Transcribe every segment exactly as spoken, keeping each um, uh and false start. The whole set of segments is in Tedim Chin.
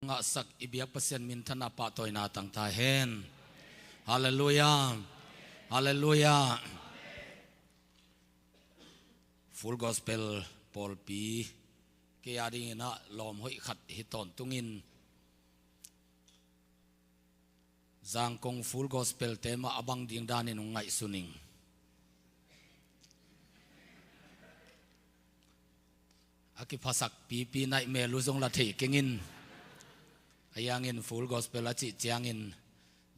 ngahsak i biak Pasian minthanna pahtawina tangta hen. Halleluiah. Halleluiah. Full Gospel pawlpi kei a dingin ah lawm hoih khat hi tawntungin, Zangkong Full Gospel te mah a bang ding danin hong ngaihsun ing. A kiphasak pipi naih mel uh zong la thei kengin. A hiangin Full Gospel a cih ciangin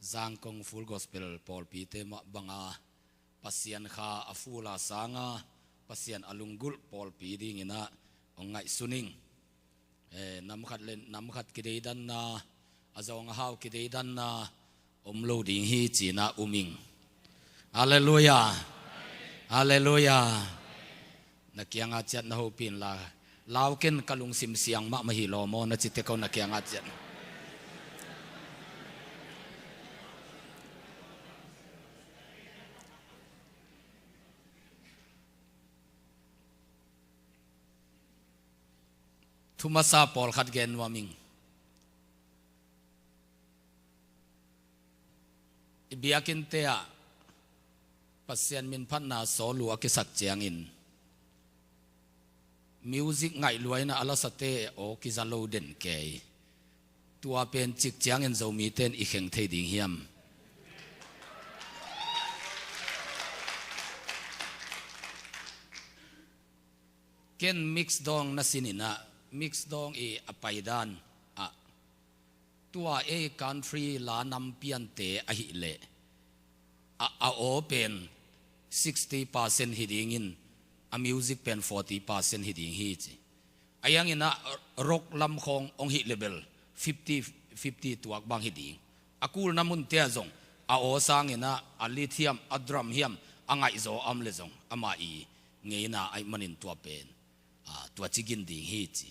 Zangkong Full Gospel pawlpi te mah banga Pasian kha a ful a sanga Pasian a lunggulh pawlpi dingin ah hong ngaihsun ing. Eh, nam khat le nam khat kideidanna, a zawng a hau kideidanna om lo ding hi ci-in ah um ing. Halleluiah. Halleluiah. Na kiangah ciat na hopih inla, lau ken, ka lungsim siang mahmah hi lawm aw, na ci tek aw na kiangah ciat. Thu masa pawlkhat gen nuam ing. I biakinnte ah Pasian minphatna sawl uh a kisak ciangin music ngaih lua in ah a lasate aw kiza lo den kei. Tua pen cik ciangin Zomite in i kheng thei ding hiam? Ken mix dawng na sin in ah, mix dawng i a paidan ah, tua ei country la nam piante ahih leh a, a aw pen sixty percent hi dingin a music pen forty percent hi ding hi ci. A hiangin ah rock lam khawng hong hih leh bel fifty fifty tuak bang hi ding. A kulna munte ah zong a aw sangin ah a lead hiam, a drum hiam a ngaihzaw a om leh zong ama i ngeina ahih manin tua pen, a, tua ci gin ding hi ci.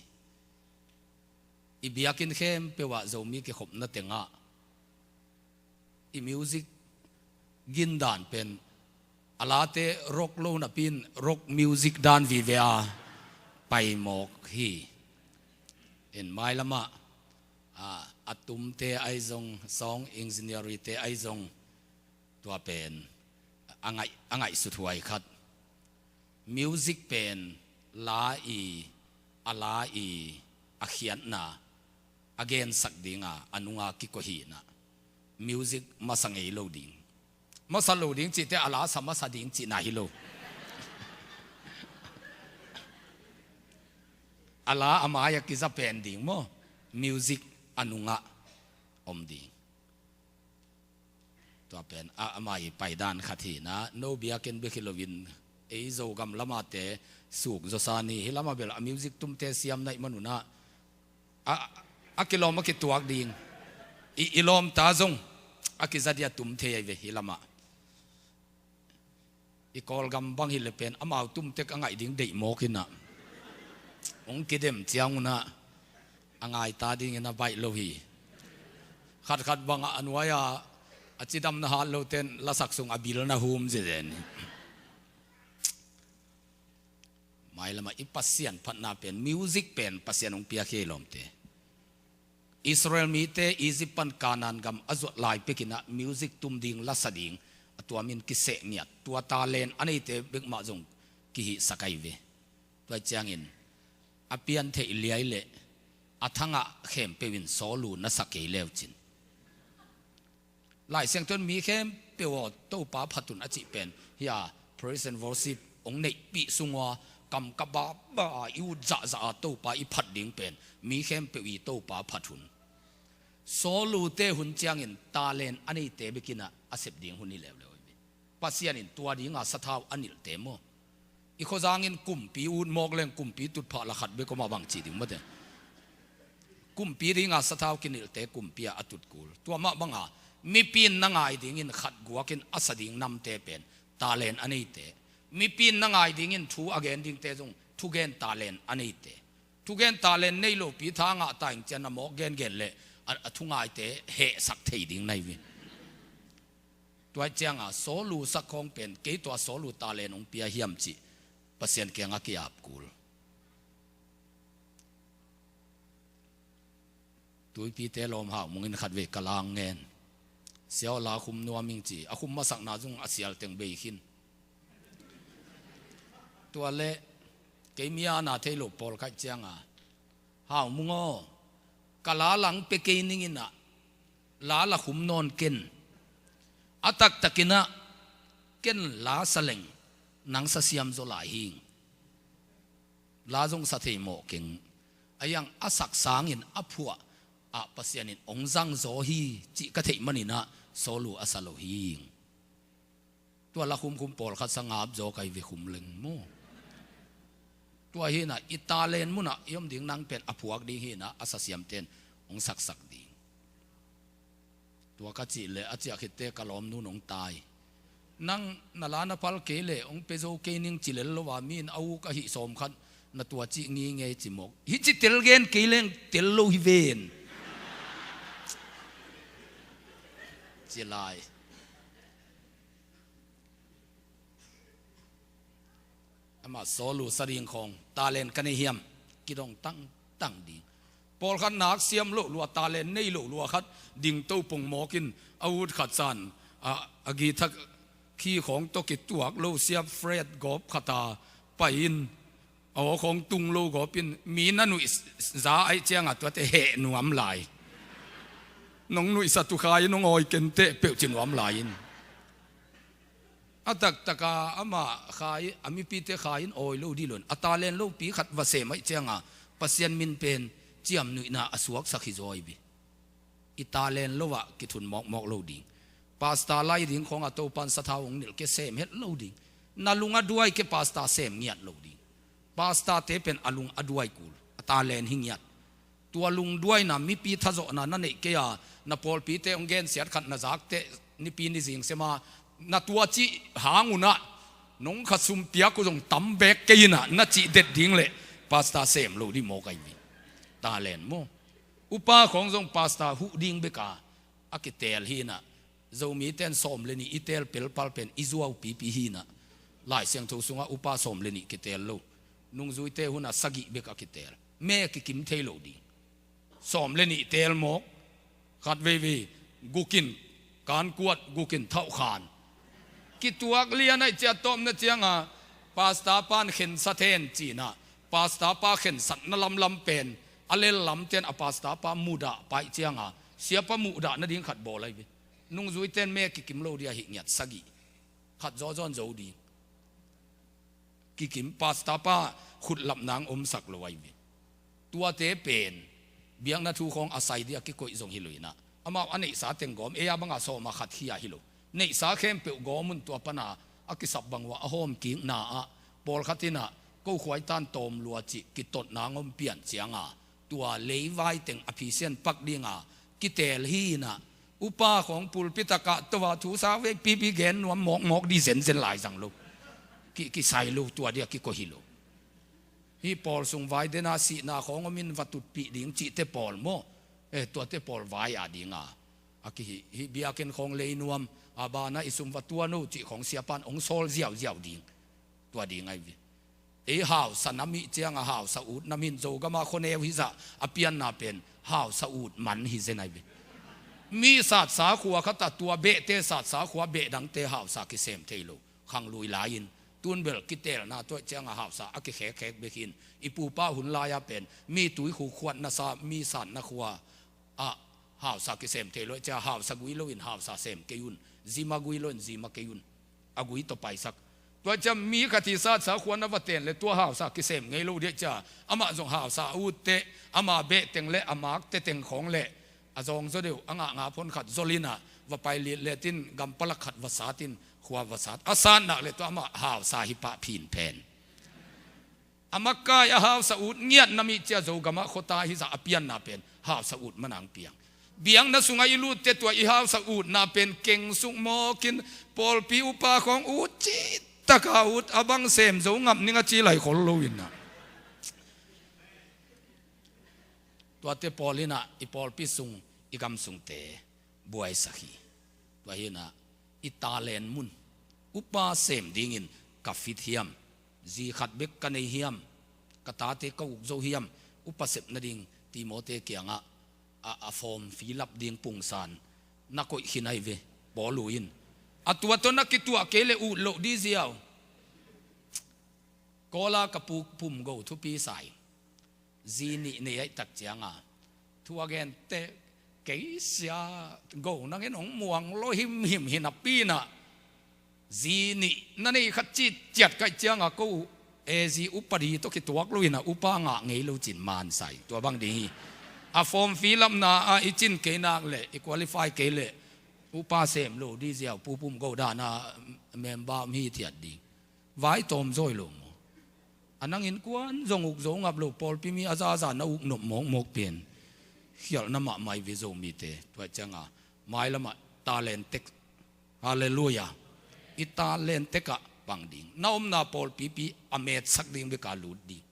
I biakinn khempeuh ah Zomi kikhopna tengah i music gindan pen a late rock lo napi-in rock music dan vive a pai mawk hi. In mailamah, a, a tumte ahi zong, song engineer-te ahi zong, tua pen a ngaih, a ngaihsut huai khat. Music pen la i, a la i, a khiatna a gensak dinga a nunga kikoihna. Music masa ngei lo ding, masa lo ding cihte a la sa masa ding cihna hi lo. A la a mai-ah kiza pen ding maw? Music a nungah om ding. Tua pen a, ama i paidan khat hi-in ah, no biakinn bek hi loin ei Zogam lamate suk zawsa ni. Hih lamah bel a music tumte siam naih manun ah a, a kilawm a kituak ding. I, i lawmta zong a kiza dia tum thei ahi ve hih lamah. I Kawlgam bang hi leh pen amau tumtek a ngaih ding deih mawk in ah, hong kidem ciangun ah a ngaita dingin a baih lo hi. Khatkhat bangah a nuai-a a cidamna hat lote in lasak sung a bil na hum zizen hi. Mailamah i Pasian phatna pen, music pen Pasian hong piakhia hi lawmte. Israel mite Egypt pan Canaan gam a zuat lai pekin ah music tum ding, lasa ding a tuamin kiseh ngiat, tua talent a neite bek mah zong kihihsak ahi ve. Tua ciangin a piantheih liai leh a thangah khempeuh in sawl uh na sa kei leucin. Lai Siangtho in mi khempeuh aw Topa phat un a cih pen hi a, praise and worship hong neihpih sung ua kam ka ba ba a i ut zahzah a Topa i phat ding pen mi khempeuh i Topa phat hun. Sawl uhte hun ciangin talent a neite bekin ah a sep ding hun hi leuleu hi ve. Pasian in tua dinga sathau a nilhte maw? I khuazangin kumpi ut mawk leng kumpi tutphah la khat bek om a bang cih ding mawte. Kumpi dinga sathau kinilhte kumpi ah a tut kul. Tua mah banga mipi in na ngai dingin khat guakin a sa ding namte pen talent a neite. Mipi in na ngai dingin thu a gen dingte zong thugen talent a neite. Thugen talent nei lopi tha ngah ta ing ciang a mawk gengen leh a, a thungaite hehsak thei ding na hi ve. Tua cianga sawl uh sak khawng pen kei tua sawl uh talent hong pia hiam cih Pasian kiangah ki-ap kul. Tuipite lawm Hau Mung in khatvei ka la ngen. Sia aw, la khum nuam ing ci, a khum masakna zong a sial teng bei khin. Tua leh kei mi a na thei lo pawlkhat cianga, Hau Mung aw, ka la lang pia kei ning in ah, la la khum nawn ken. A taktak in ah, ken la sa leng nang sa siam zaw lai hing. La zong sa thei mawh keng. A iang a sak sangin a phuah ah Pasian in ong zang zaw hi cih ka theih manin ah, Saul uh a sa lo hing. Tua la khumkhum pawlkhat sa ngap zaw kai ve khum leng maw. Tua hi in ah, i talent munah i om ding, nang pen a phuak ding hi in ah, a sa siamten ong saksak ding. Tua ka cih leh a ciah khitte ka lawmnu nong tai. Nang na la na phal kei leh ong pia zo kei ning ci lel lo a, mi in a uk ahih sawm khat na tua cih ngingei ci mawk. Hih ci tel gen kei leng tel lo hi ven. Ci lai. Amah Saul uh sa ding khawng, talent ka nei hiam? Kidong tangtang ding. Pawlkhat nak siam loh lua, talent nei loh lua khat ding to pong mawkin, a ut khat san, a, a guitar khi khawng tawh kituak lo siap fret gawp khat a pai in, a aw khawng tung lo gawp in, mi na nuih za aih cianga tuate heh nuam lai. Nong nuihsa tu khai nong awi kenteh peuh ci nuam lai in. A taktaka amah khai, a mipite khai in awi lo dih lo in, a talent lopi khat va sem aih cianga Pasian min pen ciamnuihna a suaksak hi zaw hi ve. I talent lo ah kithun mawkmawk lo ding. Pastor lai ding khawngah Topan sathau hong nilh kei, sem het lo ding. Na lung a duai kei, pastor sem ngiat lo ding. Pastorte pen a lung a duai kul, a talent hi ngiat. Tua lungduaina mipi thazawhna na neih kei a, na pawlpite hong gensiat khat na zakteh nipi ni zing sema, na tua cih hang unah nong kha sum piak uh zong tam beek kei inah na cih det ding leh pastor sem lo dih mawk ahi ve. Talent maw? Upa khawng zong pastor huh ding beka a kiteel hi inah, Zomite in sawm le nih i teel pelpal pen i zuau pipi hi inah, Lai Siangtho sungah upa sawm le nih kiteel lo. Nungzuite hunah sagih bek a kiteel. Me kikim thei lo ding. Sawm le nih teel mawk. Khat veivei gukin kankuat, gukin thauhkhan. Kituak lian aih ciah tawpna cianga pastor pan khensa then cinah, pastor pa khensatna lamlam pen a lel lamten a pastor pa mudah paih cianga siapa mudah nading khat bawl ahi ve. Nungzuiten me kikim lo dia hih ngiat sagih. Khat zawzawn zo ding. Kikim, pastor pa khutlapna ang omsak lo ahi ve. Tuate pen biakna thu khawng a sai dia kikoih zong hi lo inah, amau a neihsa teng gawm, ei a banga sawma khat khia hi lo. Neihsa khempeuh gawm un, tua pana a kisap bang uh a hawm kikna ah pawlkhat inah ko khuaitan tawm lua cih kitotna ang om pian cianga, tua leivai teng a phisian pak dinga kiteel hi inah, upa khawng pulpit a kah to a thu sa vei pipi gen nuam mawkmawk dih zenzen lai zang lo. Ki, kisai lo, tua dia kikoih hi lo. Hih pawl sung vai dena sihna khawng om in va tutpih ding cihte pawl maw? Eh, tuate pawl vai a dinga a kihi, hih biakinn khawng lei nuam a bana i sum va tuan uh cih khawng siapan hong sawl ziauziau ding. Tua ding ahi ve. Ei hausa nam ih cianga hausa ut nam hin, Zogama khuaneu hizah a pianna pen hausa ut man hi zen ahi ve. Mi satsa khua khatah tua behte satsa khua behdangte hausa kisem thei lo. Khanglui lai-in tunbel kiteelna tuaih cianga hausa a kikhekkhek bek hin, i pupa hun lai-a pen mi tuikhuk khuatna sa, mi satna khua ah hausa kisem thei lo cia, hausa gui loin hausa sem kei un, zima gui loin zima kei un. A gui tawh paisak. Tua ciang mi khat hi satsa khua na va ten le tua hausa kisem ngei lo diah cia, amah zong hausa a utteh, ama behteng le a makte teng khawng le a zawng zaw deuh a ngahngah phon khat zol inah va pai litlet in, gampalak khat va sat in, khua va sat, a sat nak le tua amah hausa hi pah phin pen. A makai a hausa ut ngiat nam ih cia, Zogamah khuata hizah a pianna pen hausa ut manang piang. Biakna sungah i lutte tua i hausa utna pen kengsuk mawkin, pawlpi upa khawng ut citaka ut, a bang sem zo ngap ning a ci lai khol lo inah. Tuate pawl inah i pawlpi sung, i gam sungte buaisak hi. Tua hinah i talent mun, upa sem dingin ka fit hiam? Zi khat bek ka nei hiam? Ka tate ka uk zo hiam? Upa sep nading Timote kiangah a, a form fill up ding pungsan na koih khin ahi ve, Paul uh in. A tua tawh na kituah kei leh ut loh di ziau. Kawla ka pu Pum Go thupi sa in. Zi nih nei ahih tak cianga thu a gente kei sia, go nangin hong muang lo himhim hi napi-in ah, zi nih na nei khat citciat ka hih cianga ko uh, e, zi upadi tawh kituak lo-in ah upa ngah ngei lo ci-in man sa in, tua bang ding hi. A form fill up na ah i cin kei nak leh, i qualify kei leh, upa sem lo di ziau, Pu Pum Go dan a member om hithiat ding. Vai tawm zawi lo maw? A nang innkuan zong uk zo ngap lo, pawlpi mi a zaza na uk nop mawkmawk pen khialhna mahmah hi ve Zomite. Tua cianga mailamah talent tek, halleluiah, i talent tekah pang ding. Na omna pawlpipi a metsak ding beka lut ding.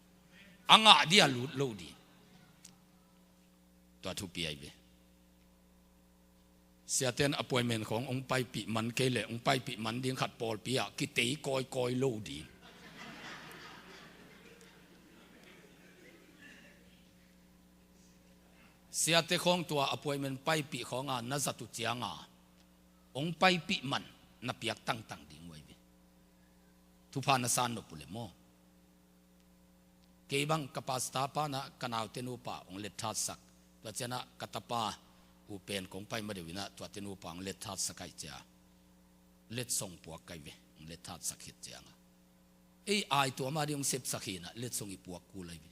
A ngah dia lut lo ding. Tua thupi ahi ve. Siate'n appointment khawng hong paipih man kei leh, hong paipih man ding khat pawlpi ah kitei kawikawi lo ding. Siate khawng tua appointment paipih khawnga na zat uh cianga hong paipih man na piak tangtang ding uh ahi ve. Thupha na san nop uh leh maw? Kei bang ka pastor pa na ka naute nupa hong letthatsak. Tua ciana ka tapa uh pen kong pai ma deuh inah tuate nupa hong letthatsak ahi cia. Letsong puak kai ve, hong letthatsak khit cianga. Ei aituam a ding hong sepsak hi inah letsong i puak kul ahi ve.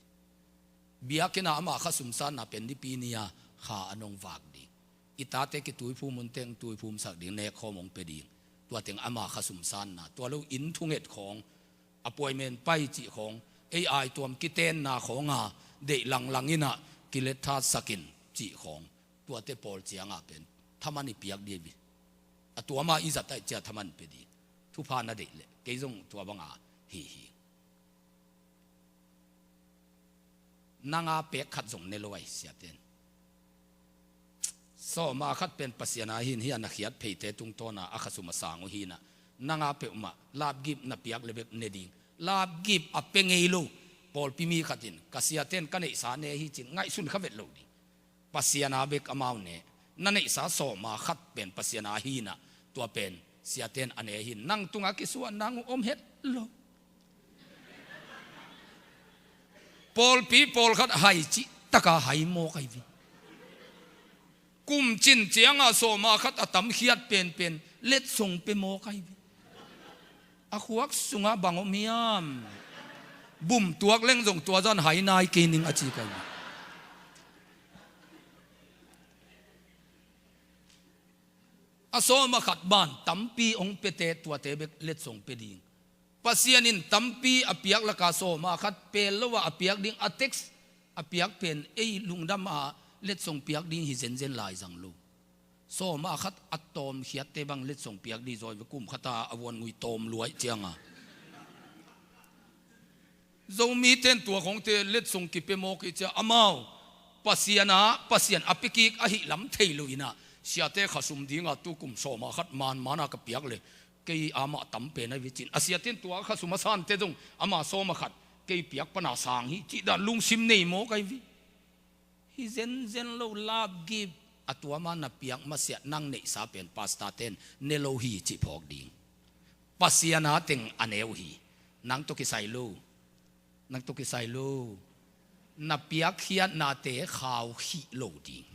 Biakinn ah ama kha sumsanna pen nipi ni-a kha a nong vak ding. I tate kituiphum hun teng tuiphumsak ding, nekkhawm hong pia ding. Tua teng ama kha sumsanna, tua lo inn thunget khawng, appointment pai cih khawng, ei aituam kitenna khawnga deih langlang inah kiletthatsak in cih khawng, tuate pawl cianga pen thaman i piak dih hi. A tuama i zat ahih cia thaman pia dih. Thupha na deih leh kei zong tua banga hi hi. Nanga pek khat zong ne lo ahi siate'n. Sawma khat pen Pasian a hi in, hi a na khiat pheite tungtawna a khasum a sang uh hi inah, nanga peuhmah lapgip na piak le bek ne ding. Lapgip a pia ngei lo pawlpi mi khat in ka siate'n ka neihsa ne hi ci-in ngaihsun kha vet lo ding. Pasian a bek amau ne. Na neihsa sawma khat pen Pasian a hi inah, tua pen siate'n a ne hi in, nang tunga kisuah nang uh om het lo. Pawlpi pawlkhat hai cih taka hai mawk ahi ve. Kum cin cianga sawma khat a tamkhiat penpen letsong pia mawk ahi ve. A khuak sungah bang om hiam? Bum tuak leng zong tua zan hai nai kei ning a ci kai. A sawma khat ban tampi hong piate tuate bek letsong pia ding. Pasian in tampi a piak laka sawma khat pel lo a a piak ding, a text a piak pen ei lungdam a letsong piak ding hi zenzen lai zang lo. Sawma khat a tawmkhiatte bang letsong piak dih zawi ve, kum khata a vuan ngui tawm luai cianga. Zomite'n tua khawngte letsong kipia mawk hi cia, amau Pasian a, Pasian a pia kik ahih lam thei lo inah, siate khasum dinga tukum sawma khat manmana ka piak le kei amah tam pen ahi ve ci-in, a siate'n tua khasum a sante zong ama sawma khat kei piak pana sang hi cih dan lungsim nei mawk ahi ve. Hi zenzen lo, lapgip a tuama na piak masiah nang neihsa pen pastor te'n ne lo hi cih phawk ding. Pasian a teng a ne uh hi. Nang tawh kisai lo. Nang tawh kisai lo. Na piakkhiatnate khaukhih lo ding.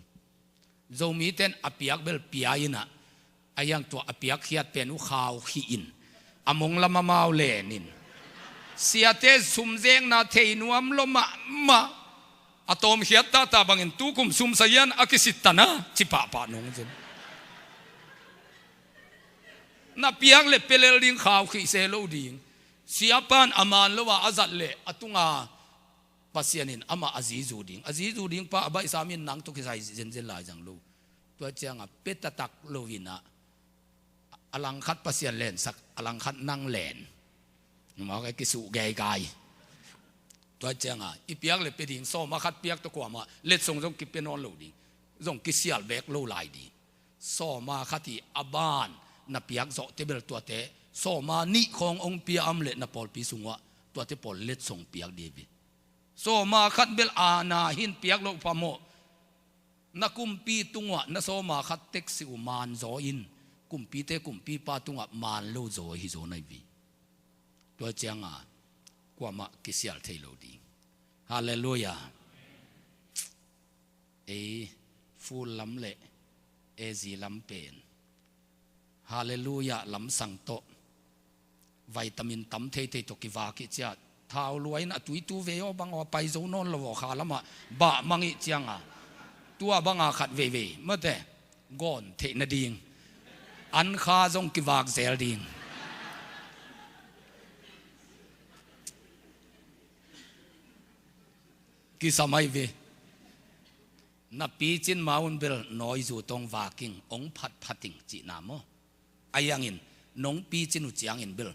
Zomite'n a piak bel pia inah, a hiang tua a piakkhiat pen uh khaukhih in, a mong lam amau len in, siate sumzekna thei nuam lo mahmah. A tawmkhiat tata bangin tukum sumsa hian a kisittana ci pahpah nung zin. Na piak le pia lel ding, khaukhih se lo ding. Siapa'n a man lo a a zat le a tunga Pasian in amah a zizu ding, a zizu ding pa a baihsam in nang tawh kisai zenzen lai zang lo. Tua cianga pia taktak lo inah, a langkhat Pasian lensak, a langkhat nang len. Mawk a kisuh geigai. Tua cianga i piak le pia ding, sawma khat piak tawh kuamah letsong zong kipia nawn lo ding, zong kisial bek lo lai ding. Sawma khat hi a ban na piak zawhte bel tuate sawma nih khawng hong pia om le na pawlpi sungah tuate pawl letsong piak dih hi. Sawma khat bel a na hin piak loh phamawh. Na kumpi tungah na sawma khat teksi uh man zaw in, kumpite kumpipa tungah man lo zaw hi zaw nai ve. Tua cianga kuamah kisial thei lo ding. Halleluiah. Ei, full lam le ezi lam pen, halleluiah lamsang tawh, vitamin tam theithei tawh kivak ih ciah, thau luai in a tuitu vei aw bang aw a pai zo nawn lo aw, kha lamah bah mang ih cianga, tua banga khat veivei mate, gawn theih nading, an kha zong kivak zel ding. Kisam ahi ve. Na picin ma un bel nawizu tawng vaking ong phatphating cihna maw? Ahi hangin nong picin uh ciangin bel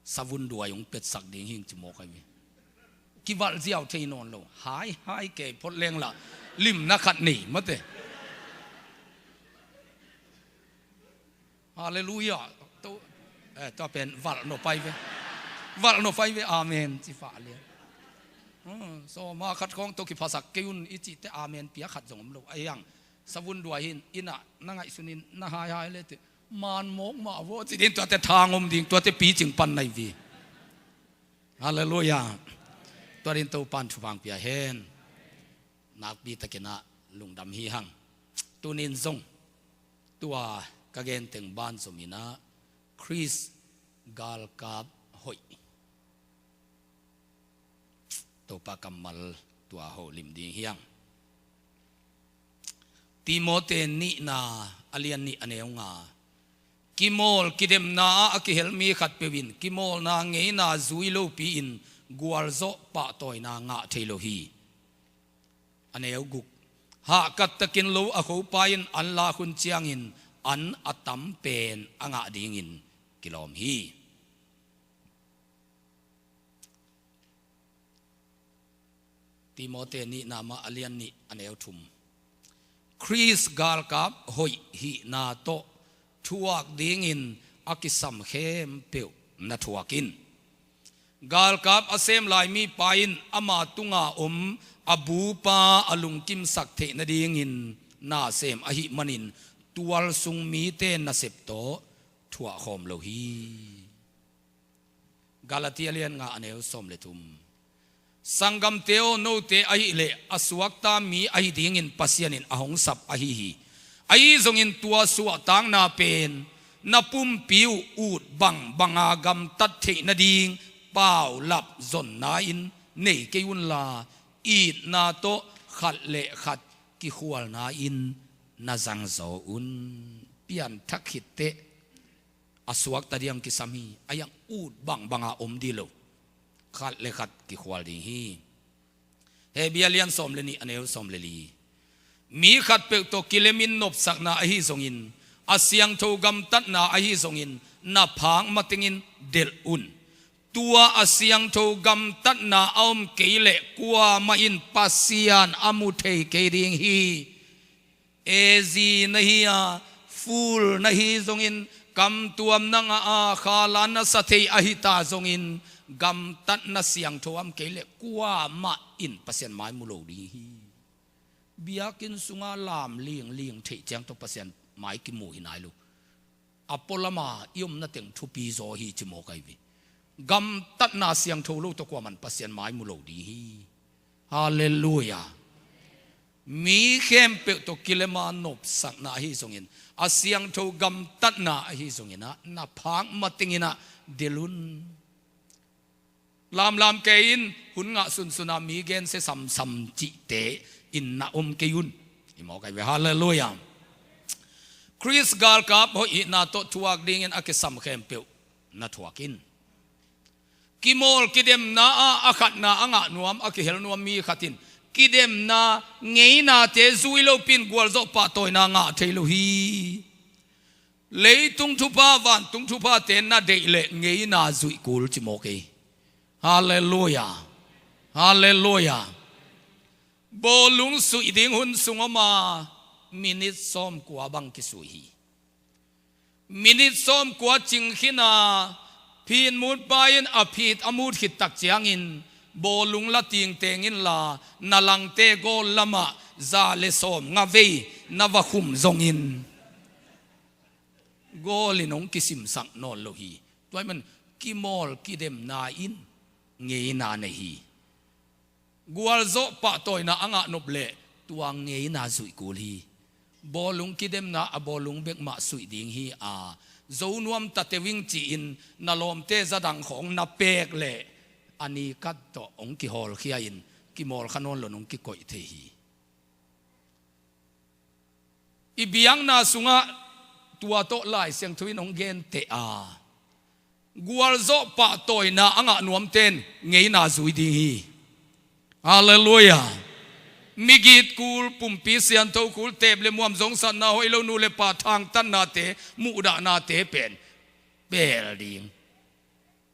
savun duai ong petsak ding hing ci mawk ahi ve. Kivalh ziau thei nawn lo. Hai hai kei phot lengla limna khat nei mate. Halleluiah. Tua pen valh nop ahi ve. Valh nop ahi ve. Amen ci fah lian. Sawma khat khawng tawh kiphasak kei un i cihte amen pia khat zong om lo. Ahi hang savun duai hin innah na ngaihsunin na haihai lete, man mawk mah vaw ci din tuate thang om ding, tuate picing pan nai ve. Halleluiah. Tua din Topan thupha pia hen. Nakpi takinah lungdam hi hang. Tunin zong tua ka genteng ban zominah Khrist galkap hoih, Topa kammal tua holim ding hi hang. Timote nihna a lian nih a neu nga. Kimawl kidemna ah a kihel mi khatpeuh in kimawlna ngeina zui lopi-in gualzawh pahtawina ngah thei lo hi. A neu guk. Hahkat takin lo a khopa in an lak hun ciangin an a tam pen a ngah dingin kilawm hi. Timote nihna mah a lian nih a neu thum. Khrist galkap hoih hihna tawh thuak dingin a kisam khempeuh na thuak in. Galkap a sem lai mipa in ama tunga om a bupa a lungkimsak theih nadingin nasem ahih manin tualsung mite nasep tawh thuahkhawm lo hi. Galati a lian nga a neu sawm le thum. Sanggamte aw, note ahih leh a suakta mi ahi dingin Pasian in a hong sap ahi hi. Ahi zongin tua suahtakna pen na pumpi uh ut bangbanga gamtat theih nading paulap zonna in nei kei unla, itna tawh khat le khat kikhualna in na zangzaw un. Pianthak khitteh a suakta diang kisam hi. A iang ut bangbanga om dih lo, khat le khat kikhual ding hi. Hebru a lian sawm le nih a neu sawm le li. Mi khatpeuh tawh kilemin nopsakna ahi zongin, a siangtho gamtatna ahi zongin na phak matengin delh un. Tua a siangtho gamtatna a om kei leh kuamah in Pasian a mu thei kei ding hi. Ezi na hi a, full na hi zongin, kamtuam na ngah a, khalan na sa thei ahi ta zongin, gamtatna siangtho a om kei leh kuamah in Pasian mai mu lo ding hi. Biakinn sunga lam lingling theih ciang tawh Pasian mai kimu hi nai lo. A pualama i omna teng thupi zaw hi ci mawk ahi ve. Gamtatna siangtho lo tawh kuamah in Pasian mai mu lo ding hi. Halleluiah. Mi khempeuh tawh kilema nopsakna ahi zongin, a siangtho gamtatna ahi zongin ah, na phak matenginah delh un. Lamlam kei in hun ngah sunsuna mi gensia samsam cihte in na om kei un. I mawk ahi ve. Halleluiah. Khrist galkap hoih hihna tawh thuak dingin a kisam khempeuh na thuak in. Kimawl kidemna ah a khatna a ngah nuam, a kihel nuam mi khat in kidemna ngeinate zui lopi-in gualzawh pahtawina ngah thei lo hi. Leitung thupha, vantung thuphate na deih leh ngeina zuih kul ci mawk ei. Halleluiah. Halleluiah. Bawlung suih ding hun sung om a, minit sawmkua bang kisuih hi. Minit sawmkua cing khin a, phitmutpa in a phit a mut khit tak ciangin, bawlung la tingteng inla, na langte gawl lamah za le sawm nga vei na va khum zongin, gawlin hong kisimsak nawn lo hi. Tua ahih man kimawl kidemna in ngeina nei hi. Gualzawh pahtawina a ngah nop leh tua ngeina zuih kul hi. Bawlung kidemna a bawlung bek mah suih ding hi a, zo nuam ta teh ving ci-in na lawmte za dang khawng na pek leh a ni kat tawh hong kihawlkhia in kimawl kha nawn lo in hong kikoih thei hi. I biakna sungah tua tawh Lai Siangtho in hong genteh a, gualzawh pahtawina a ngah nuamte in ngeina zui ding hi. Halleluiah. Migit kul, pumpi siangtho kul, teep le muam zongsatna, hoih lo nu le pa thangtatnate, muhdahnate pen pel ding.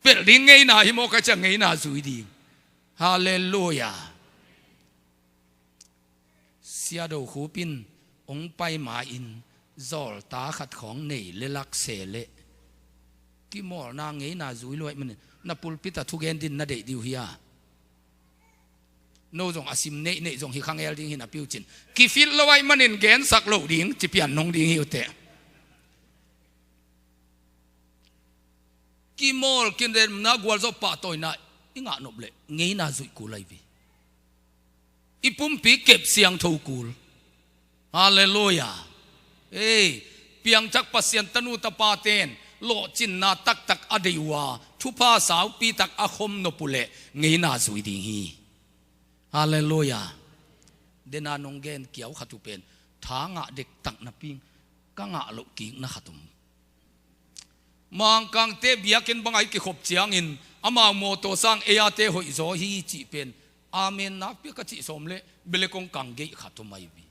Pel ding ngeina hi maw, ka ciang ngeina zui ding. Halleluiah. Sia Do Khup in hong pai ma-in zawlta khat khawng nei le lak se leh kimawlna ngeina zui lo ahih manin na pulpit ah thugen ding na deih ding uh hi a. No zong a sim neihneih zong hi kha ngel ding hi napi uh cin, kifit lo ahih manin gensak lo ding ci pian nong ding hi uh teh. Kimawl kidemna, gualzawh pahtawina i ngah nop leh ngeina zuih kul ahi ve. I pumpi kep siangtho kul. Halleluiah. Ei, piangthak Pasian tanu tapate'n lawhcinna taktak a deih uh a, thupha saupi tak a khom nop uh leh ngeina zui ding hi. Halleluiah. Dena nong gen kiau khat uh pen tha ngah dektak napi-in ka ngah loh kikna khat om. Mangkangte biakinn bang a i kikhop ciangin amau mawtaw sang ei-ate hoihzaw hi cih pen amen nakpi-a ka cih sawm leh bel kong kang geih khat om ahi ve.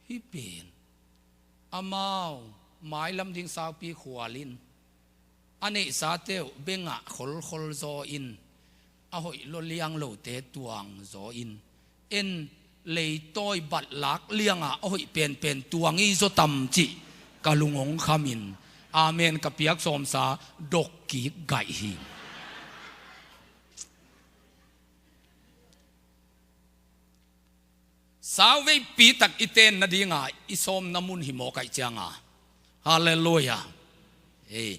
Hih pen amau mailam ding saupi khual in a neihsate uh bengah kholkhol zaw in, a hoih lua liang lote tuang zaw in, en leitawi batlak liangah a hoih penpen tuang i zaw tam cih ka lung hong kham in, amen ka piak sawmsa dok kik gaih hi. Sauveipi tak i ten nadinga i sawmna mun hi mawk ahih cianga. Halleluiah. Ei,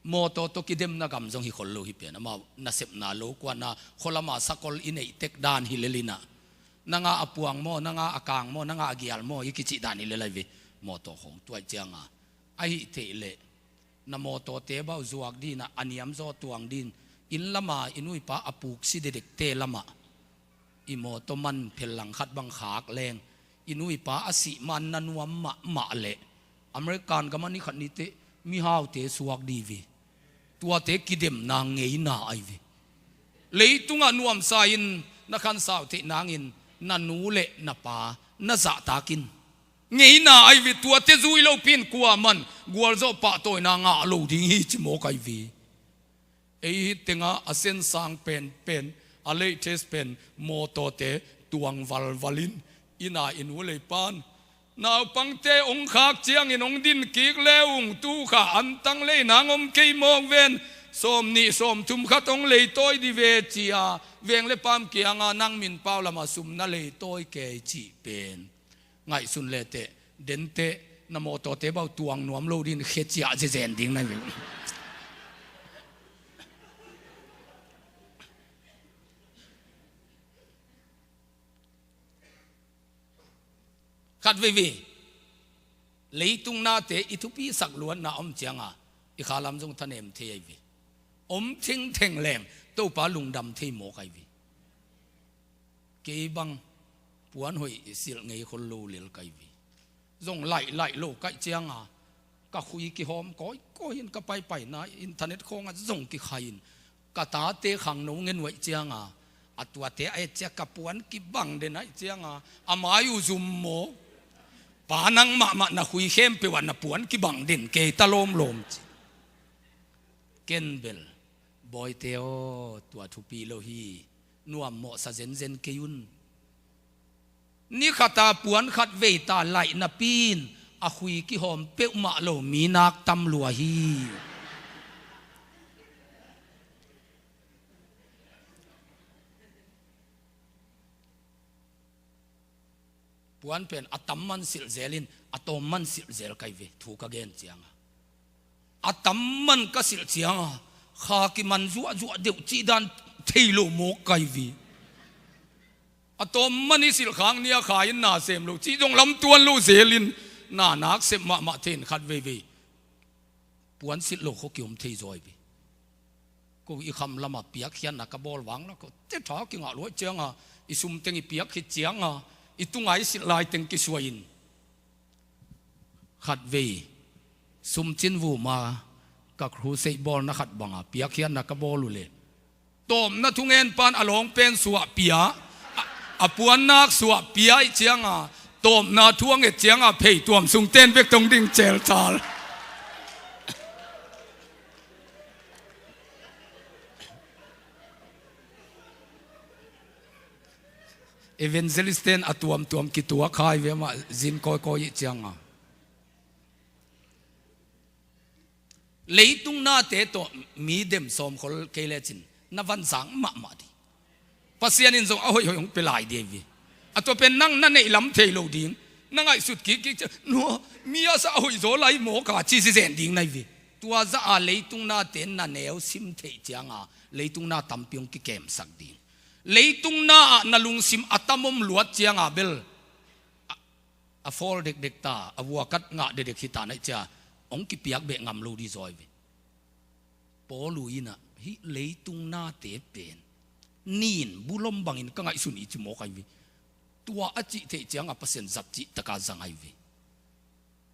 mawtaw tawh kidemna gam zong hi khol lo hi pen. Amau nasepna lo kuana khualama sakol i neih tek dan hi lel in ah, nanga a puang maw, nanga a kang maw, nanga a gial maw i kicih dan hi lel ahi ve. Mawtaw khawng tua ahih cianga, ahih theih leh na mawtawte bau zuak ding in ah, a niamzaw tuang ding in, inn lama i nu i pa a puksi dedekte lamah i mawtaw man phel langkhat bang khak leng, i nu i pa a sih man na nuam mahmah leh American gam ah ni khat ni teh mihaute suak ding hi ve. Tuate kidemna ngeina ahi ve. Leitungah nuamsa in na khansau theih nangin na nu le na pa na zahtak in. Ngeina ahi ve. Tuate zui lopi-in kuaman gualzawh pahtawina ngah lo ding hi ci mawk ahi ve. Ei hih tengah a sensang penpen, a latest pen mawtawte tuang valval in, inn ah i nu le i pa'n, naupangte hong khak ciangin hong din kik le ung, tu kha antang lei nang om kei mawk ven. Sawmnih sawmthum khat hong leitawi ding ve ci-a, veng le paam kiangah nang min pau lamah sum na leitawi kei cih pen ngaihsun le teh, den teh, na mawtawte bau tuang nuam lo ding in khe ciah zezen ding na hi ve. Khat veivei leitung nate i thupisak luatna om cianga i khalam zong thanem thei ahi ve. Om thengtheng leng Topa lungdam thei mawk ahi ve. Kei bang puan hoih silh ngei khol lo lel ka hi ve. Zong laih laih lo ka hih cianga ka khui kihawm kawikawi in ka paipaina internet khawngah zong kikhai in, ka tate khangno ngen uh ahih cianga, a tuate a et ciang ka puan kibang den ahih cianga a mai uh zum maw, pa nang mahmah na khui khempeuh ah na puan kibang den kei ta lawmlawm ci. Ken bel, Bawite aw, tua thupi lo hi. Nuam mawhsa zenzen kei un. Ni khata puan khat vei ta laih napi-in a khui kihawm peuhmah lo mi nak tam lua hi. Puan pen a tam man silh zel in, a tawm man silh zel ka hi ve, thu ka gen cianga. A tam man ka silh cianga, kha kiman zuahzuah deuh cih dan thei lo mawk ka hi ve. A tawm man i silh khak ni a kha in na sem lo cih zong lamtuan lo zel in, na nak sem mahmah thei in khat veivei puan silh lo khua kiom thei zaw hi ve. Ko i kham lama piakkhiatna ka bawl vang la, ko te tha kingah luai cianga, i sum teng i piak khit cianga, i tunga i silh lai teng kisuai in. Khat vei, sumcin vuma ka crusade bawlna khat banga piakkhiatna ka bawl uh le, tawpna thungen pan a lawng pen suah pia, a, a puannak suah pia ih cianga, tawpna thu a nget cianga phei tuam sung ten bek tong ding celcal. Evangelist ten a tuamtuam kituak hai ve mah zin kawikawi ih cianga. Leitung nate tawh mi dem sawmkhol kei lecin na van zang mahmah ding. Pasian in zong a hoihhoih hong pia lai ding hi ve. A tua pen nang na neih lam thei lo ding. Na ngaihsut kikkik ciang, nua, mi a sa a hoih zaw lai mawk a ci zizen ding na hi ve. Tua zah a leitung nate na neu sim theih cianga leitung na tampi hong kikemsak ding. Leitung na ah na lungsim a tam om luat cianga bel a, a fawl dekdek ta, a vuakat ngah dekdek hi ta na ih cia, hong kipiak beh ngam lo ding zaw hi ve. Paulu inah hih leitung nate pen nin bulom bangin ka ngaihsun hi ci mawk ahi ve. Tua a cih theih cianga Pasian zat cih taka zang ahi ve.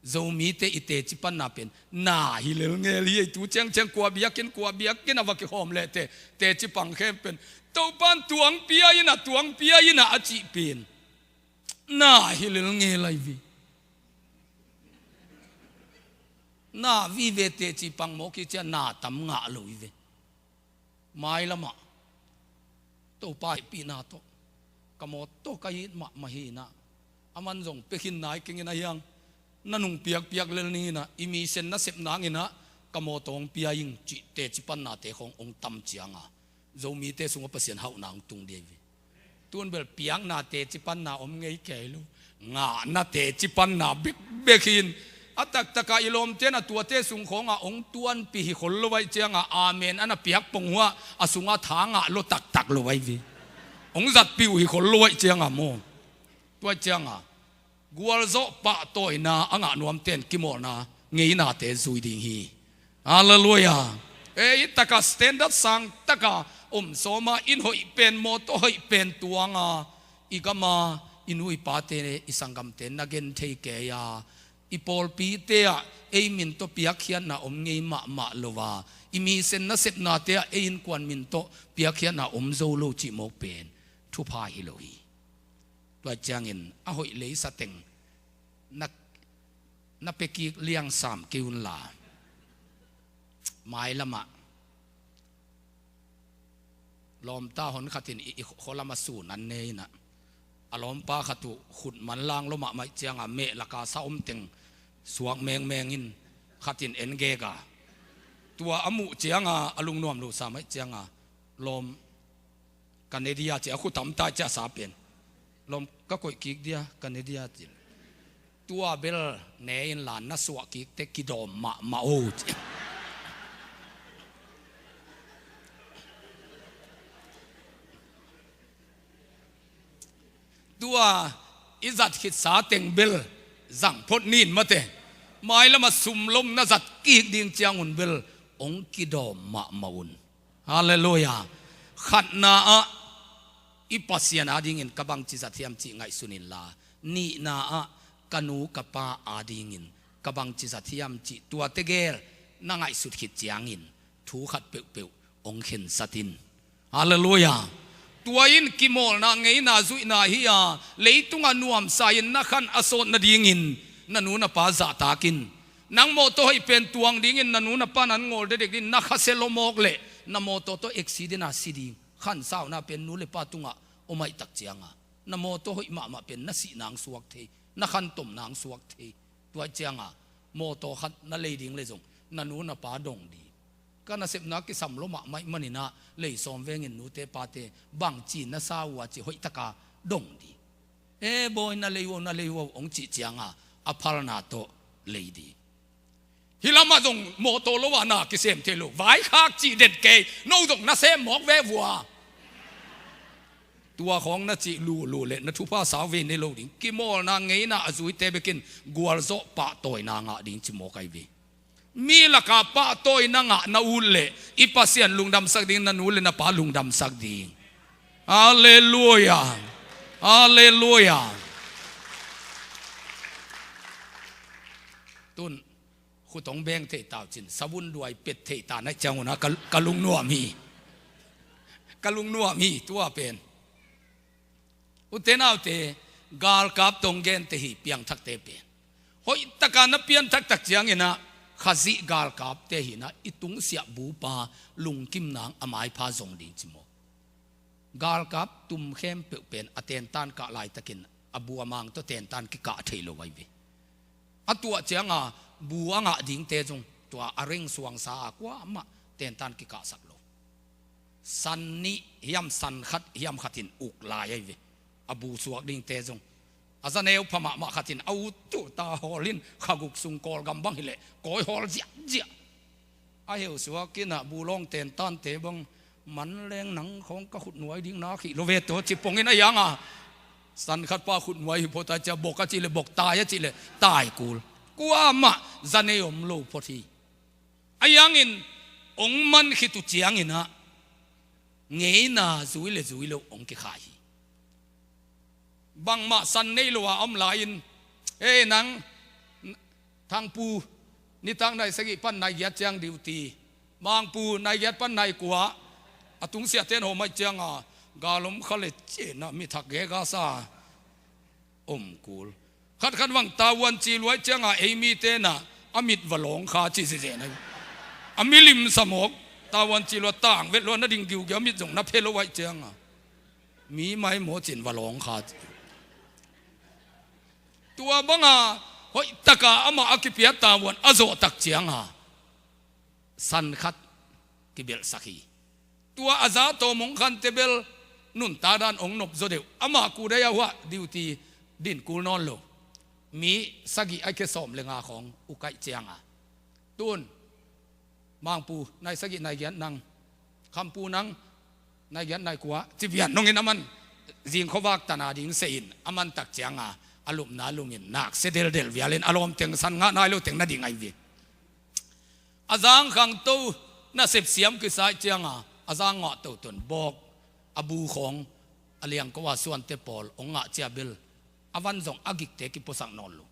Zomite i teci panna pen na hi lelngel hi ei. Tu ciangciang kua biakinn kua biakinn a va kikhawm leh te, teci pang khempeuh in Topan tuang pia inah, tuang pia inah a cih pen na hi lelngel ahi ve. Na vive teci pang mawk hi cia na tam ngah lo hi ve. Mailamah Topa hehpihna tawh ka mawtaw ka it mahmah hi inah, a man zong pekhin nai keng inah hiang na nung piakpiak lel ning inah, i mi sen na sep nang inah ka mawtaw hong pia ing cih teci pannate khawng hong tam cianga Zomite sungah Pasian hauhna hong tung ding hi ve. Tun bel piakna teci panna om ngei kei lo. Ngahna teci panna bekbek hi in, a taktaka i lawmte na tuate sung khawnga hong tuanpi hi khol lo aih cianga amen a na piak pong huah a sunga tha ngah lo taktak lo aih ve. Hong zatpi uh hi khol lo aih cianga maw. Tua cianga gualzawh pahtawina a ngah nuamten kimawlna ngeinate zui ding hi. Halleluiah. Ei taka standard sang taka om sawma, inn hoih pen, mawtaw hoih pen tuanga i gama i nu i pate, i sanggamte na gen thei kei a, i pawlpite ah ei min tawh piakkhiatna om ngei mahmah lo a, i mi sen na sepnate ah ei innkuan min tawh piakkhiatna om zo lo cih mawk pen thupha hi lo hi. Tua ciangin a hoih leisa teng na, na pia kik liangsam kei unla, mailamah lawmta hon khatin i, i khualama sun an ne inah, a lawmpa khat uh khut manlang lo mahmah cianga meh laka sa om teng suak mengmeng in khatin en gega. Tua a muh cianga a lungnuam lo sa maih cianga, lawm, ka ne dia ci a, khu tamta ci a sa pen. Lawm, ka koih kik dia, ka ne dia ci. Tua bel ne inla na suah kikte kidawm mahmah o ci. Tua i zat khitsa teng bel zang phot nin mate. Mailama sumlom na zat kik ding ciangun bel hong kidawm mahmah un. Halleluiah. Khatna ah i Pasian adingin ka bangci zat hiam cih ngaihsun inla, nihna ah ka nu ka pa adingin ka bangci zat hiam cih tuate gel na ngaihsut khit ciangin thu khat peuhpeuh hong khensat in. Halleluiah. Tua in kimawlna ngeina zuihna hi a, leitungah nuamsa in na khan a sawt nadingin na nu na pa zahtak in. Nang mawtaw hoih pen tuang dingin na nu na pa nan ngawl dedek dingin na khasia lawmawk leh na mawtaw tawh accident a si ding. Khansauna pen nu le pa tungah om aih tak cianga na mawtaw hoih mahmah pen na sih nang suak thei, na khantom nang suak thei. Tua cianga mawtaw khat na lei ding le zong na nu na pa dong ding. Ka nasepna kisam lo mahmah ih maninah lei sawm vengin nute pate bangci na sa uh a ci hoihtaka dong ding. E bawi, na lei uh, na lei uh, hong cih cianga a phalna tawh lei ding. Hih lamah zong mawtaw lo a na kisem thei lo. Vaikhak cih den kei, no zong na sem mawk ve vua. Tua khawng na cih lulu le na thupha sau ve ne lo ding. Kimawlna ngeina a zuite bekin gualzawh pahtawina ngah ding ci mawk ahi ve. Mi lakah pahtawina ngah na ut leh i Pasian lungdamsak ding, na nu le na pa lungdamsak ding. Halleluia. Halleluia. Tun khut hong beng thei tau cin, savun duai pet thei ta naih ciang una ka, ka lungnuam hi. Ka lungnuam hi tua pen. Ute naute, galkap tawh hong gente hi, piangthakte pen. Hoihtaka na pianthak tak cianginah Khazih galkapte hinah i tungsiah bupa lungkim nang a maipha zong ding ci maw? Galkap tum khempeuh pen a tentan kah laitakin a bu a mang tawh tentan kikah thei lo ahi ve. A tuah cianga bu a ngah dingte zong tua a reng suangsa a kuamah tentan kikahsak lo. San nih hiam san khat hiam khatin uk lai ahi ve. A bu suak dingte zong a zaneu pha mahmah khatin a ut tuh ta hawlin khaguk sung Kawlgam bang hileh kawi hawl ziahziah. A heu suakinah bu lawng tentante bang man leng nang khawng ka khutnuai ding nak hi lo ve tawh ci pongin a hianga san khat pa khutnuai hi phot a cia bok a cihleh bok, tai a cihleh tai kul. Kuamah zanei om lo phot hi. A hiangin hong man khit uh cianginah ngeina zui le zui lo hong kikhai hi. Bangmah san nei lo a om lai-in, "Ei nang, Thangpu, nitak nai sagih pan nai giat ciang duty. Mangpu, nai giat pan nai kua." A tungsiahte in hawm aih cianga galom kha le cienah mi thak gega sa om kul. Khatkhat bang tavuan ci luai cianga ei mite nah a mit va lawng kha ci zizena. A milim sa mawk. Tavuan ci lua tang vet lua na ding giugiau a mit zong na phe lo aih cianga mi mai mawcin va lawng kha. Tua banga hoihtaka amah a kipiat tavuan a zawhtak cianga san khat kibelhsak hi. Tua a za tawh mong khante bel nuntak dan hong nop zaw deuh. Amah kudai a huah duty din kul nawn lo. Mi sagih a khia sawm le nga khawng uk aih cianga tun Mangpu, nai sagih nai giat nang. Khampu nang, nai giat nai kua. Ci vian nongin a man zing khuavak tana ding sehin a man tak cianga a lupna lumin nak se deldel vialin a lawm teng san ngah nai lo teng na ding ahi ve. A zang khangto nasep siam kisai cianga a zang ngah to tun bawk a bu khawng a liangko a suante pawl hong ngah cia bel a van zong a gikte kipuasak nawn lo.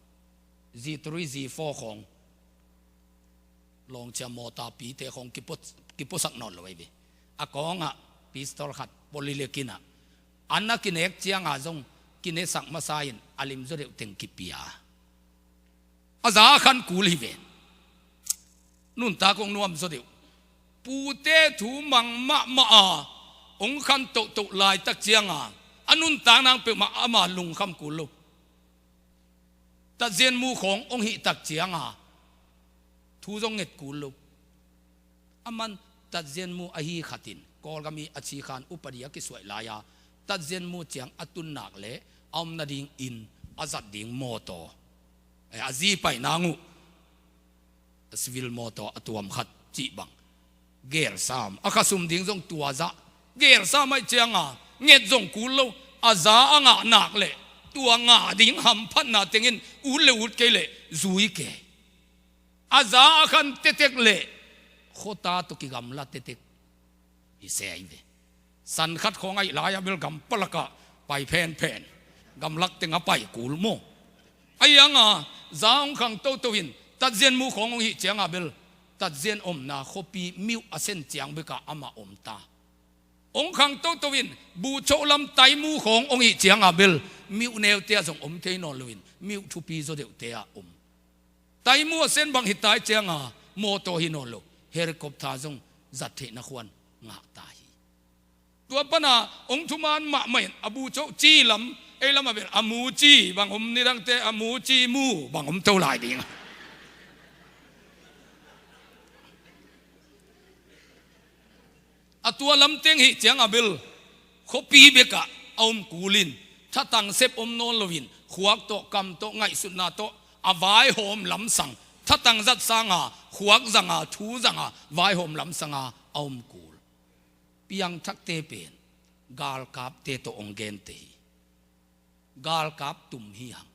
Z three, Z four khawng lawngcia mawtapite khawng kipuasak nawn lo ahi ve. A kawngah pistol khat polilekinah a na kinek cianga zong kinesak masa in a lim zaw deuh teng kipia. A za a khan kul hi ve. Nuntak hong nuam zaw deuh. Pute thu mang mahmah a hong khan tohtoh laitak cianga a nuntak nang peuhmah ama lungkham kul lo. Tatzien mu khawng hong hihtak cianga thu zong nget kul lo. A man tatzien mu ahi khatin Kawlgam i a cikhan upadi a kisuaih lai-a tatzien mu ciang a tun nak le a om nading inn, a zat ding mawtaw, a zi pai nang uh civil mawtaw a tuam khat cih bang. Gelsam a khasum ding zong tua zah. Gelsam aih cianga nget zong kul lo. A za a ngah nak le tua ngah ding hamphatna tengin ut le ut kei le zui kei. A za a khan tetek le khuata tawh kigamla tetek hi se ahi ve. San khat khawng aih lai-a bel gam palakah pai phenphen. Gamlak tengah pai kul maw? Ahi hanga za hong khang toto in tatzien mu khawng hong hih cianga bel tatzien omna khuapi miuh a sen ciang bekah amah om ta. Hong khang toto in buchoh lam taimu khawng hong hih cianga bel miuh neutea zong om thei nawn loin miuh thupi zaw deuhtea om. Taimu a sen bang hi tai cianga mawtaw hi nawn lo, helicopter zong zat theihna khuan ngah ta hi. Tua pana hong thuman mahmah in a buchoh ci lam, ei lamah bel a mu ci bang om, nidangte a mu ci mu bang om to lai ding. A tua lamteng hih cianga bel khuapi bekah a om kulin Thatang sep om nawn loin, khuak tawh, kam tawh, ngaihsutna tawh a vaihawm lamsang, thatang zat sanga, khuak zanga, thu zanga, vaihawm lamsanga a om kul. Piangthakte pen galkapte tawh hong gente hi. Galkap tum hi hang.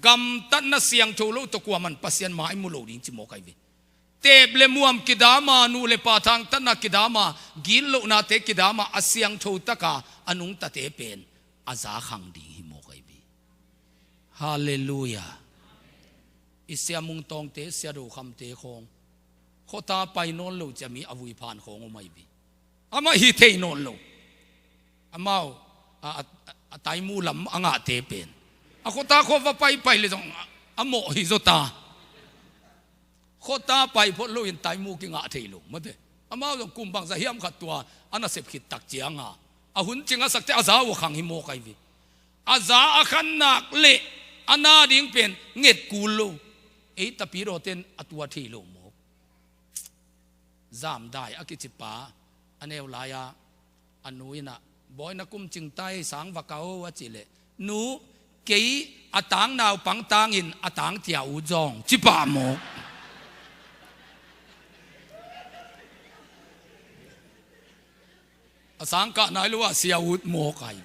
Gamtatna siangtho lo tawh kuaman Pasian mai mu lo ding ci mawk ahi ve. Teep le muam kidama, nu le pa thangtatna kidama, gitlohnate kidama, a siangtho taka a nungtate pen a za khang ding hi mawk ahi ve. Halleluiah. I Sia Mung Tawngte, Sia Do Khamte khawng, khuata pai nawn lo cia mi a vui phan khawng om ahi ve. Amah hi thei nawn lo. Amau a, a, a taimu lam a ngahte pen a khuata khua va paipai le zong a, a mawh hi zaw ta. Khuata pai phot loin taimu kingah thei lo mate. Amau zong kum bangzah hiam khat tua a nasep khit tak cianga a hun cing a sakte a za uh a khang hi mawk ahi ve. A za a khan nak le a na ding pen nget kul lo. Ei tapidawten a tua thei lo mawk. Zamdai a kici pa a neu lai-a a nu in ah, "Bawi, na kum cing tai, sang va ka o," a cih leh, "Nu, kei a tang naupang tangin a tang tia ut zong," ci pah mawk. A sang kah nai lo a sia ut mawk ahi.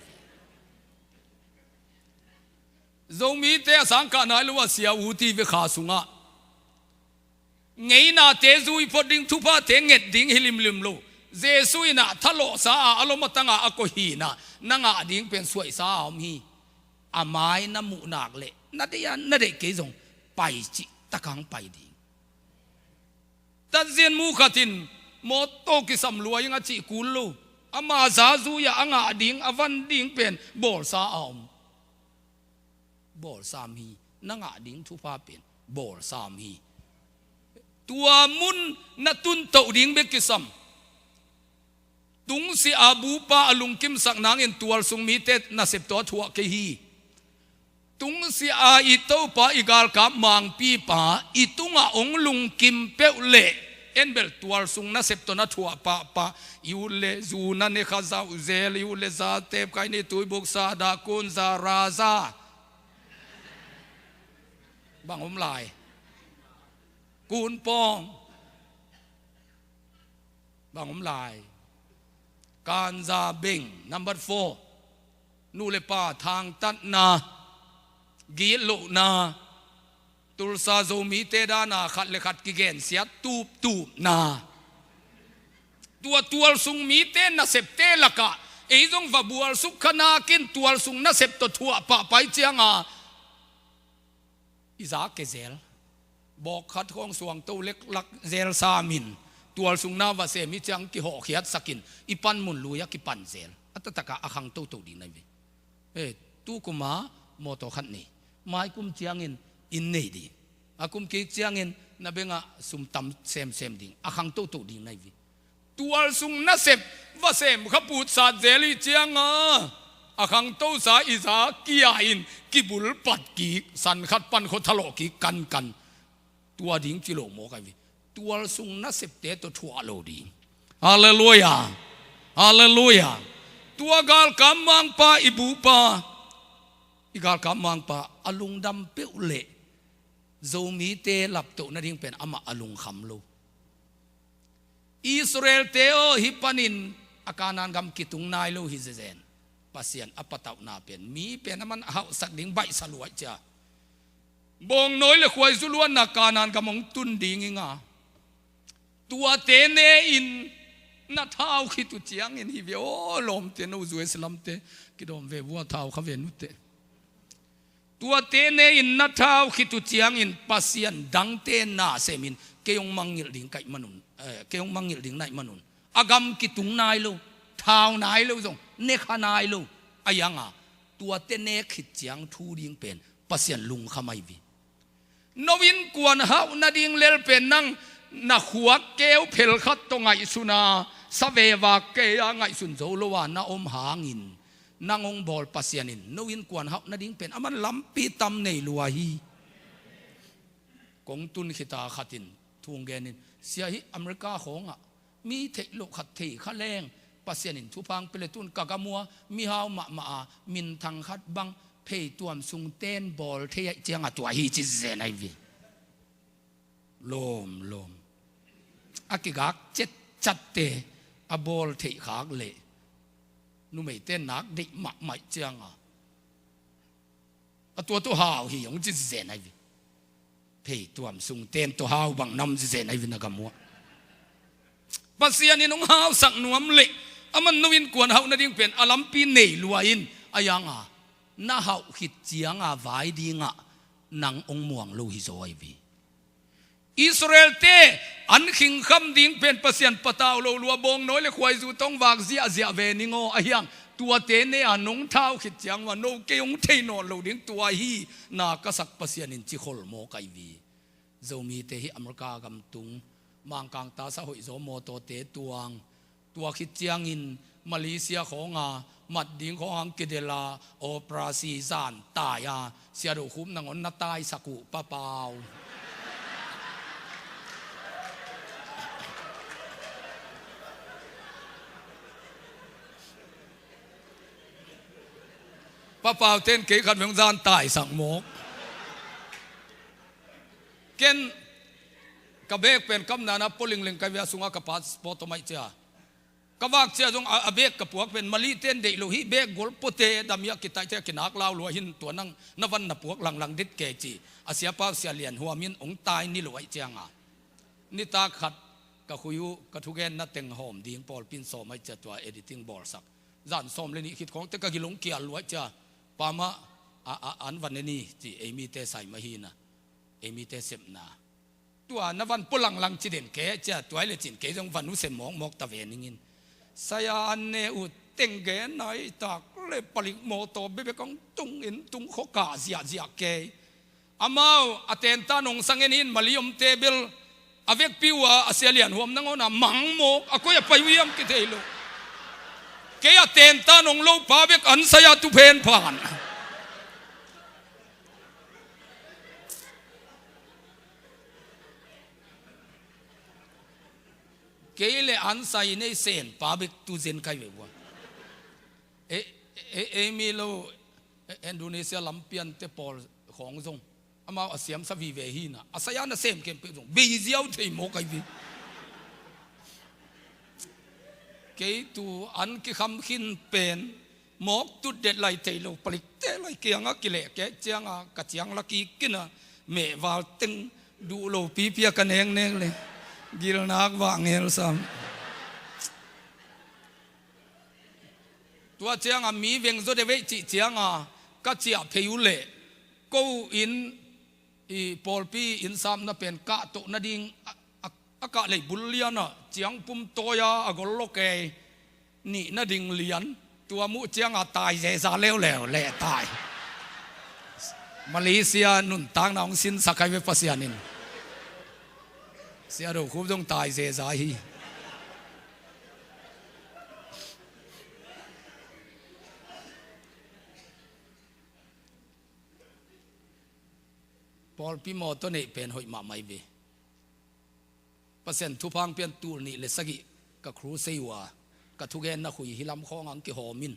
Zomite a sang kah nai lo a sia ut hi ve kha sungah. Ngeinate zui phot ding, thuphate nget ding hi limlim lo. Jesu in ah thalawhsa a, a lom a tanga a koih hi in ah, na ngah ding pen suaihsa a om hi. A mai na muh nak leh na deih a, na deih kei zong pai cih takang pai ding. Tatzin mu khat in mawtaw kisam lua ing a cih kul lo. Ama za zui a, a ngah ding, a van ding pen bawlsa a om. Bawlsa om hi. Na ngah ding thupha pen bawlsa om hi. Tua mun na tun toh ding bek kisam. Tungsiah a bupa a lungkimsak nangin tualsung mite nasep tawh a thuah kei hi. Tungsiah a i Topa, i galkap mangpipa i tungah hong lungkim peuh leh, en bel tualsung nasep tawh na thuah pahpah. I ut leh zu na ne kha zauh zel, i ut leh za tep kai ni, tuibuk sa dah, kun za ra za. Bang om lai? Kun pawng. Bang om lai? Kanza beng, number four. Nu le pa thangtatna, gitlohna. Tulsa Zomite dana khat le khat kigensiat tuptupna. Tua tualsung mite nasepte lakah ei zong va bualsuk kha nakin tualsung nasep tawh thuah pahpah cianga i za ke zel. Bawk khat khawng suangto leklak zel samin tualsung na va sem hi ciang kihawhkhiatsakin i panmun lui-ah kipan zel. A taktakah a khang toto ding na hi ve. Eh, tu kuma mawtaw khat nei. Mai kum ciangin inn nei ding. A kum kik ciangin na bengah sum tam semsem ding. A khang toto ding na hi ve. Tualsung nasep va sem kha putsat zel hi cianga a khangtosa i za kia in kibulpat kik, san khat pan khua thalawh kik kankan. Tua ding ci lo mawk ahi ve. Tualsung nasepte tawh thuah lo ding. Halleluiah. Halleluiah. Tua galkap mangpa, i bupa, i galkap mangpa a lungdam peuh leh Zomite laptoh nading pen amah a lungkham lo. Israel-te aw, hih panin a Kanaan gam kitung nai lo hi zenzen. Pasian a patauhna pen mi pen a man a hauhsak ding baihsa luai cia. Bawngnawi le khuaizu luanna Kanaan gam hong tun ding inga. Tuate ne-in na thau khit uh ciangin hi ve aw, lawmte, no U S lamte kidawm ve vua, thau kha ve nute. Tuate ne-in na thau khit uh ciangin pasian dangte na semin kei hong mangngilh ding kaih manun, eh, kei hong mangngilh ding naih manun. A gam kitung nai lo, thau nai lo zong, ne kha nai lo. A ianga tuate nek khit ciang thu ding pen Pasian lungkham ahi ve. No innkuan hauh nading lel pen nang na khuak keu phel khat tawh ngaihsuna, sa veva kei-a ngaihsun zo lo-a na om hangin, nang hong bawl Pasian in no innkuan hauh nading pen a man lampi tam nei lua hi. Kong tun khita khatin thu hong genin, sia, hih America khawngah mi theih loh khat thei kha leng, Pasian in thupha hong pia le tun ka gam uh a mihau mahmah a minthang khat bang pheituam sung ten bawl thei ahih ciangah tua hi ci zen ahi ve. Lawm lawm. A kigak cetcatte a bawl theih khak leh numeite nak deih mahmah ahih ciangah a tua tawh hau hi hong ci zen ahi ve. Pheituam sung ten tawh hau bang na om zen ahi ve na gam uh ah. Pasian in hong hausak nuam leh a man no innkuan hauh nading pen a lampi nei lua in a hiang a na hauh khit cianga vai dingah nang hong muang lo hi zaw ahi ve. Israelte an khingkham ding pen Pasian patau lo lua bawngnawi le khuaizu tawh hong vak ziahziah ve ning aw a hiang. Tuate ne a nong thau khit ciang ua no kei hong thei nawn lo ding tua hi na ka sak Pasian in ci khol mawk ahi ve. Zomite hi America gam tung Mangkang tasa hoih zaw mawtawte tuang. Tua khit ciangin Malaysia khawnga mat ding khawng hang kidel a operasi zan tai a Sia Do Khup nangawn na taisak uh Papau. Papau ten kei khat veng zan taisak mawk. Ken ka bag pen kamnana pua lingling ka via sunga ka passport om ahih cia ka vak cia zong a, a bag ka puak pen Malay ten deih lo hi bag gol puate dam hi a kitaihte a kinak lau lua hin tua nang na van na puak langlang dit kei ci a siapa uh Sia Lian Huam in hong tai ni lo ahih cianga nitak khat ka khui uh ka thugenna teng hawm ding pawlpi in sawm ahih cia tua editing bawlsak zan sawm le nih khit khawngte ka gil hong kial lua ahih cia pamah a, a, an van e ni ci ei mite sai mah hi na. Ei mite sepna tua na van pua langlang ci den kei cia tuai le cin kei zong van uh sem mawkmawk ta ve ningin saya an ne uh teng gen nai tak le palik mawtaw bebek hong tungin tung khawka ziahziah kei. Amau a tentan hong sang en in Malay omte bel a vekpi uh a a Sia Lian Huam nangawn a mang mawk a koi a pai uh hiam kithei lo. Kei a tentan hong lopa bek an saya tu phen phan. Kei le an sai nei sen pa bek tu zen kai ve ua. E, e, ei mi lo e, Indonesia lampiante pawl khawng zong amau a siamsa vive hi na a saya na sem khempeuh zong bei ziau thei mawk ahi ve. Kei tu an kikham khin pen mawk tut det lai thei lo palikte lai kiangah kileh kek cianga ka ciang la kik kina mehval teng duh lo pipi a ka neknek le gilnak vah ngelsam. Tua cianga mi veng zaw de veih cih cianga ka ciah phei uh leh ko in i pawlpi innsapna pen kahtoh nading a, a, a kah lei bul lianah ciangpum tawi-a a gol lo kei nih nading lian tua muh cianga tai zeza leuleu leh tai. Malaysia nuntakna hong sinsak hai ve Pasian in. Sia Do Khup zong tai zeza hi. Pawlpi mawtaw neih pen hoih mahmah hi ve. Pasian thupha hong pian tul nih le sagih ka crusade uh a ka thugenna khui hi lam khawng ang kihawm in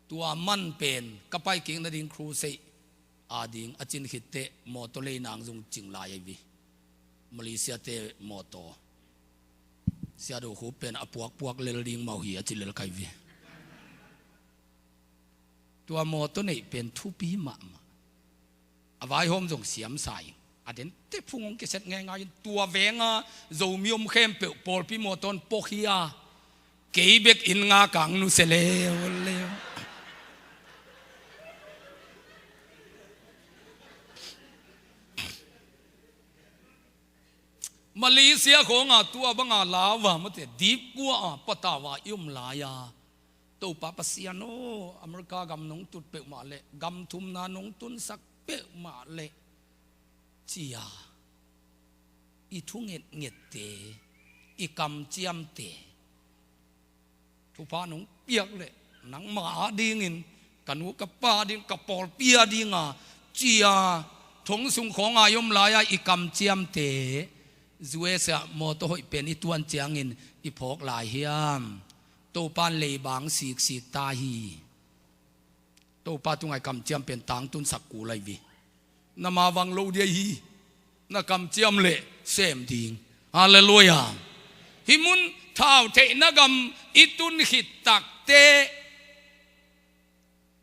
tua man pen ka pai kik nading crusade a ding a cin khitteh mawtaw lei nang zong cing lai ahi ve. Malaysia te mawtaw Sia Do Khup pen a puakpuak lel ding mau hi a ci lel kai ve. Tua mawtaw neih pen thupi mahmah. A vaihawm zong siam sa ing a den te phung hong kiset ngeingai in tua venga Zomi om khempeuh pawlpi mawtaw in pawkhia kei bek inn nga kang nusia leuleu. Malaysia khawnga tua banga lauva mate dipkua a patauva i om lai-a Topa Pasian aw America gam nong tut peuhmah leh gam thumna nong tunsak peuhmah leh cia i thungetngette i kamciamte thupha nong piak leh nangma a dingin ka nu ka pa ding ka pawlpi a dinga cia thong sung khawnga i om lai-a i kamciamte U S A mawtaw hoih pen i tuan ciangin i phawk lai hiam? Topa'n leibang siksik ta hi. Topa tungah i kamciam pen tangtunsak kul ahi ve. Na mavang lo dia hi. Na kamciam leh sem ding. Halleluiah. Hih mun thau theihna gam i tun khit takteh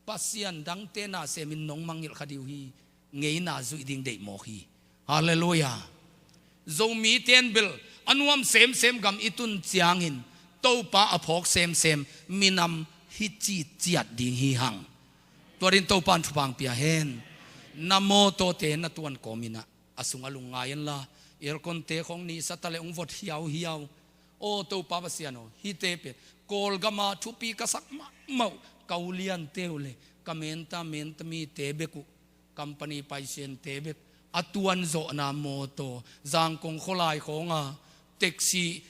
Pasian dangte na semin nong mangngilh kha ding uh hi. Ngeina zuih ding deih mawk hi. Halleluiah. Zomite in bel a nuam semsem gam i tun ciangin Topa a phawk semsem minam hi citciat ding hi hang. Tua dingin Topa'n thupha pia hen. Na mawtawte na tuan kawmin ah a sungah lungngai inla, aircon-te khawng nisa ta leh hong vot hiauhiau. Aw Topa Pasian aw, hihte pen Kawlgam ah thupi ka sak mahmah uh, ka uliante uh leh ka menta menta mite bek uh, company paisiante bek a tuanzawhna mawtaw, Zangkong khualai khawng ah taxi,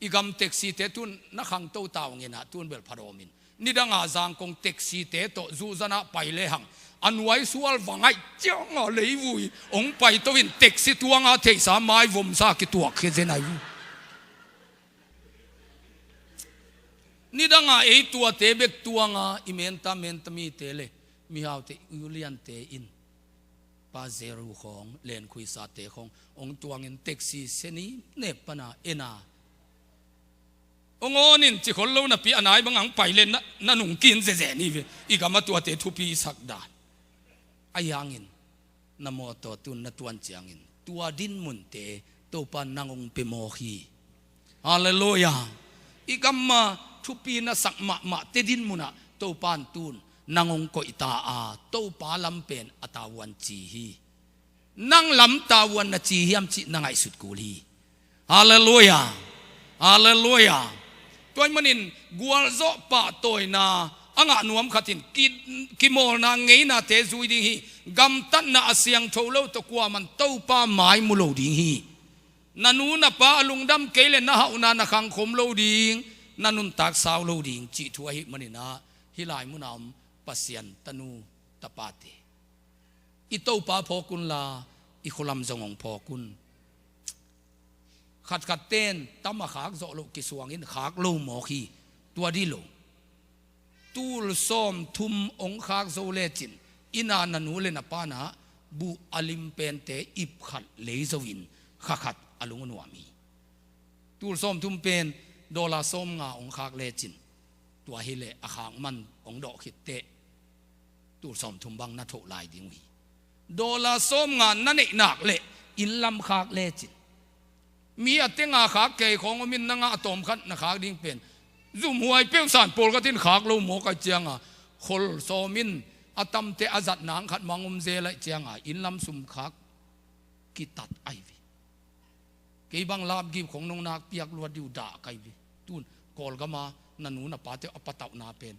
i gam taxi-te tun na khangto ta uh ngen ah, tun bel phadawm in. Nidang a Zangkong taxi-te tawh zuhzan ah pai lehang a nuaisual va ngaih ciang a leivui hong paito in, taxi tuang a theihsa maivomsa kituak khia zen ahi uh. Nidang a ei tuate bek tuang a, i menta menta mite leh mihaute, i uliante in Pa Zeru khawng, Lenkhuisate khawng hong tuangin taxi seni nep pana en a, hong on in, ci khol lo napi a nai bang hong pai leh na, na nungkin zeze ni ve. I gam a tuate thupi sak dan. Ahi hangin na mawtaw tun na tuan ciangin tua dinmunte Topa'n nang hong pia mawk hi. Halleluiah. I gam ah thupi na sak mahmahte dinmun ah Topa'n tun nang hong koih ta a, Topa lam pen a tavuan ci hi. Nang lam tavuan na ci hiam cih na ngaihsut kul hi. Halleluiah. Halleluiah. Tua ahih manin gualzawh pahtawina a ngah nuam khat in ki, kimawlna ngeinate zui ding hi. Gamtatna a siangtho lo tawh kuaman Topa mai mu lo ding hi. Na nu na pa a lungdam kei leh na hauhna na khangkhum lo ding, na nuntak sau lo ding cih thu ahih manin ah, hih lai mun a om Pasian tanu tapate, i Topa phawk unla, i khualam zong hong phawk un. Khatkhatte in tam a khak zawh loh kisuangin khak lo mawk hi. Tua dih lo. Tul sawmthum hong khak zo lecin, inn a na nu leh na pa'n ah buh a lim pente ip khat lei zo in kha khat a lung a nuam hi. Tul sawmthum pen dollar sawmnga hong khak lecin, tua hi leh a khak man hong dawh khit teh tul sawmthum bang na thoh lai ding uh hi. Dollar sawmnga na neih nak leh inn lam khak lecin, mi a tenga khak kei khawng om in, nang a tawmkhat na khak ding pen zumhuai peuh san pawlkhat in khak lo mawk ahih ciang a, khol sawm in a tamte a zat nang khat mang om zel ahih ciang a, inn lam sum khak kitat ahi ve. Kei bang lapgip khawng nong nak piak luat ding uh dah ka hi ve. Tun Kawlgam a na nu na pate a patauhna pen,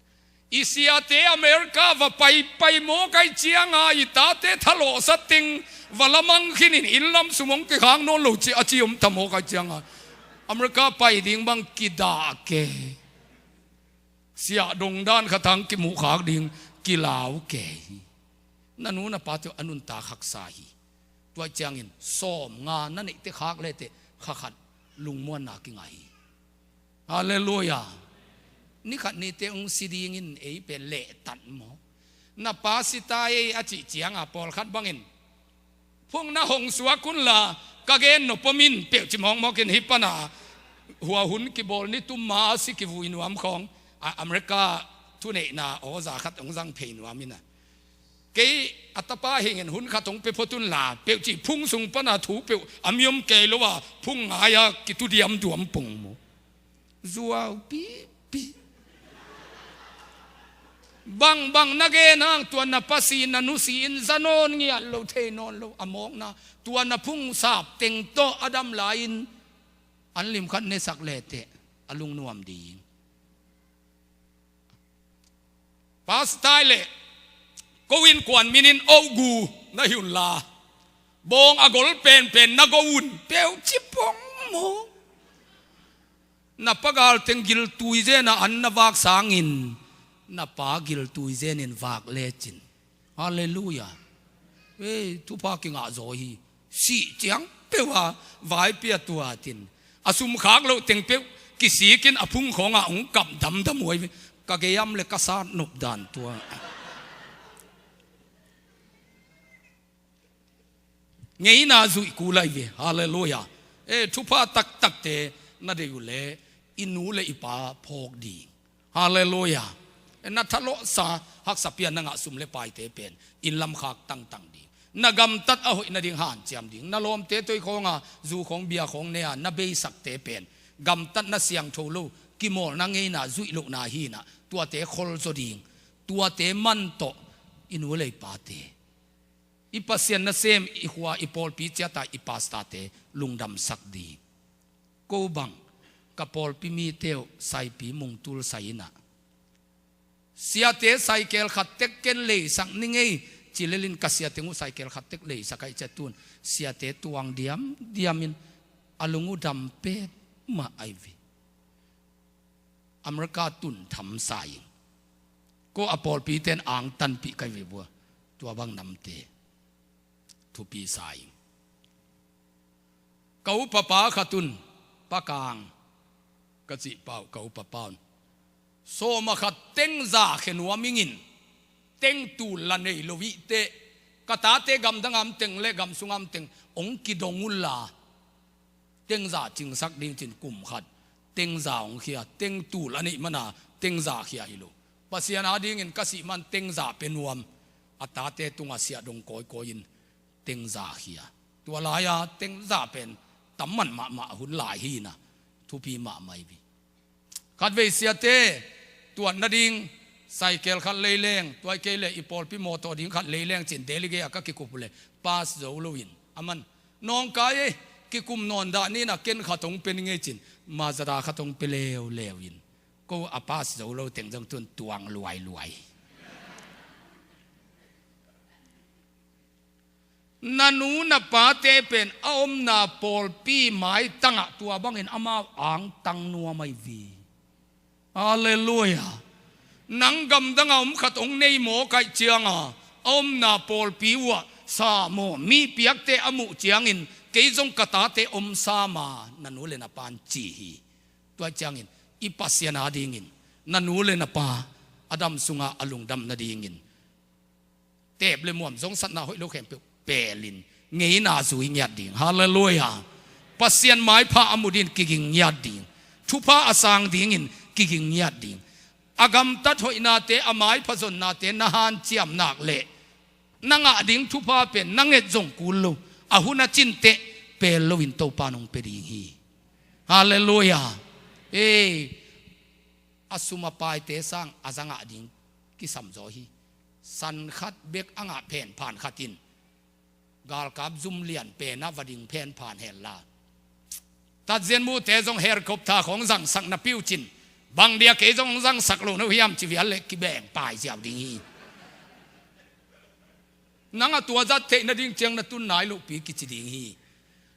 i siate America va paipai mawk ahih ciang a, i tate thalawhsa teng va lamang khin in, inn lam sum hong kikhak nawn lo ci a ci om ta mawk ahih ciang a, America pai ding bang kidah kei. Siah dongdan khat hang kimuhkhak ding kilau kei hi. Na nu na pate uh a nuntak haksa hi. Tua ahih ciangin sawmnga na neih teh khak le teh kha khat lungmuanna kingah hi. Halleluiah. Ni khat ni teh hong si dingin ei pen lehtat maw? Na pa si ta ei a cih ciang a, pawlkhat bangin phung na hong suak unla, ka gen nop om in, peuh ci mawkmawk in. Hih pan a hua hun kibawl ni tum ma a si kivui nuam khawng, a, America thuneihna awza khat hong zang phei nuam in a, kei a tapa hingin hun khat hong pia phot unla, peuh ci, phung sung pan a thu peuh a mi om kei lo a, phung ngai a kitu diamduam pong maw? Zuau pipi. Bangbang na gen hang, tua na pa si, na nu si in za nawn ngiat lo, thei nawn lo a mawkna, tua na phung sap teng tawh a dam lai-in an lim khat ne sak le teh a lungnuam ding. Pastor leh ko innkuan min in Ohgu na hi unla, bawng a gol penpen na go un, peuh ci pong maw? Na pa gal teng giltui zen a an na vak sangin, na pa giltui zen in vak lecin. Halleluiah. Ei, thupha kingah zaw hi. Sih ciang peuh a vaipi a tuat in, a sum khak loh teng peuh Kisikin a phung khawngah hong kap damdam uh ahi ve. Ka gei am le ka sat nop dan tua. Ngeina zuih kul ahi ve. Halleluiah. E, thupha taktakte na deih uh leh i nu le i pa phawk ding. Halleluiah. E, na thalawhsa haksa pian na ngah sum le paite pen inn lam khak tangtang ding. Na gamtat a hoih nading hanciam ding. Na lawmte toi khawnga zu khawng bia khawng ne-a na beisakte pen gamtatna siangtho lo, kimawlna ngeina zuih lohna hinah tuate kholzaw ding. Tuate man tawh i nu le i pate, i Pasian nasem, i khua, i pawlpi ciata i pastate lungdamsak ding. Ko bang ka pawlpi mite uh saipi mungtul sai inah siate saikel khat tek ken leisak ni ngei ci lelin ka siateng uh saikel khat tek leisak ahi ciat tun siate tuang diamdiamin a lung uh dam petmah ahi ve. America tun tham sa ing. Ko a pawlpite in angtanpih kai ve bua. Tua bang namte thupi sa ing. Ka upa pa khat un, Pa Kang ka cih pa uh, ka upa pa un sawma khat tengza khia nuam ingin, tengtul la nei lo ihteh ka tate gamdang a om teng le gam sung a om teng hong kidong unla, tengza cingsak ding cin kum khat tengza hong khia, tengtul a neih mana tengza khia hi lo. Pasian adingin ka sih man tengza pia nuam, a tate tungah siah dong kawikawi in tengza khia. Tua lai-a tengza pen tam man mahmah hun lai hi na, thupi mahmah hi. Khatvei siate tuat nading saikel khat lei leng, tua hi kei le i pawlpi mawtaw ding khat lei leng cin delegate a ka kikup uh le pass zo loin, aman nawngkai ei, kikum nawn dah ni na, ken khat hong pia ni ngei cin, Mazda khat hong pia leuleu in, ko a pass zo lo teng zong tun tuang luailuai. Na nu na pate pen a omna pawlpi maitangah tua bangin amau angtang nuam ahi ve. Halleluiah. Nang gamdang a om khat hong nei mawk ahih cianga a omna pawlpi uhah sa maw, mi piakte a muh ciangin kei zong ka tate om sa ma, na nu le na pan ci hi. Tua ciangin i Pasian adingin na nu le na pa a dam sunga a lungdam nadingin teep le muam, zongsatna hoih lo khempeuh pelin ngeina zui ngiat ding. Halleluiah. Pasian maipha a mu dingin kiging ngiat ding. Thupha a sang dingin kiging ngiat ding. A gamtat hoihnate, a maipha zonnate na hanciam nak leh na ngah ding thupha pen na nget zong kul lo, a hun a cinteh pel loin Topa nong pia ding hi. Halleluiah. Ei, a sum a paite sang a za ngah ding kisam zaw hi. San khat bek a ngah phenphan khat in galkap zum lian penah va ding phenphan henla, tatzian mute zong helicopter khawng zangsak na piu cin, bang dia kei zong zangsak lo na uh hiam ci vial le kibeng pai ziau ding hi. Nang a tua zat theih nading ciang na tun nai lohpi kici ding hi.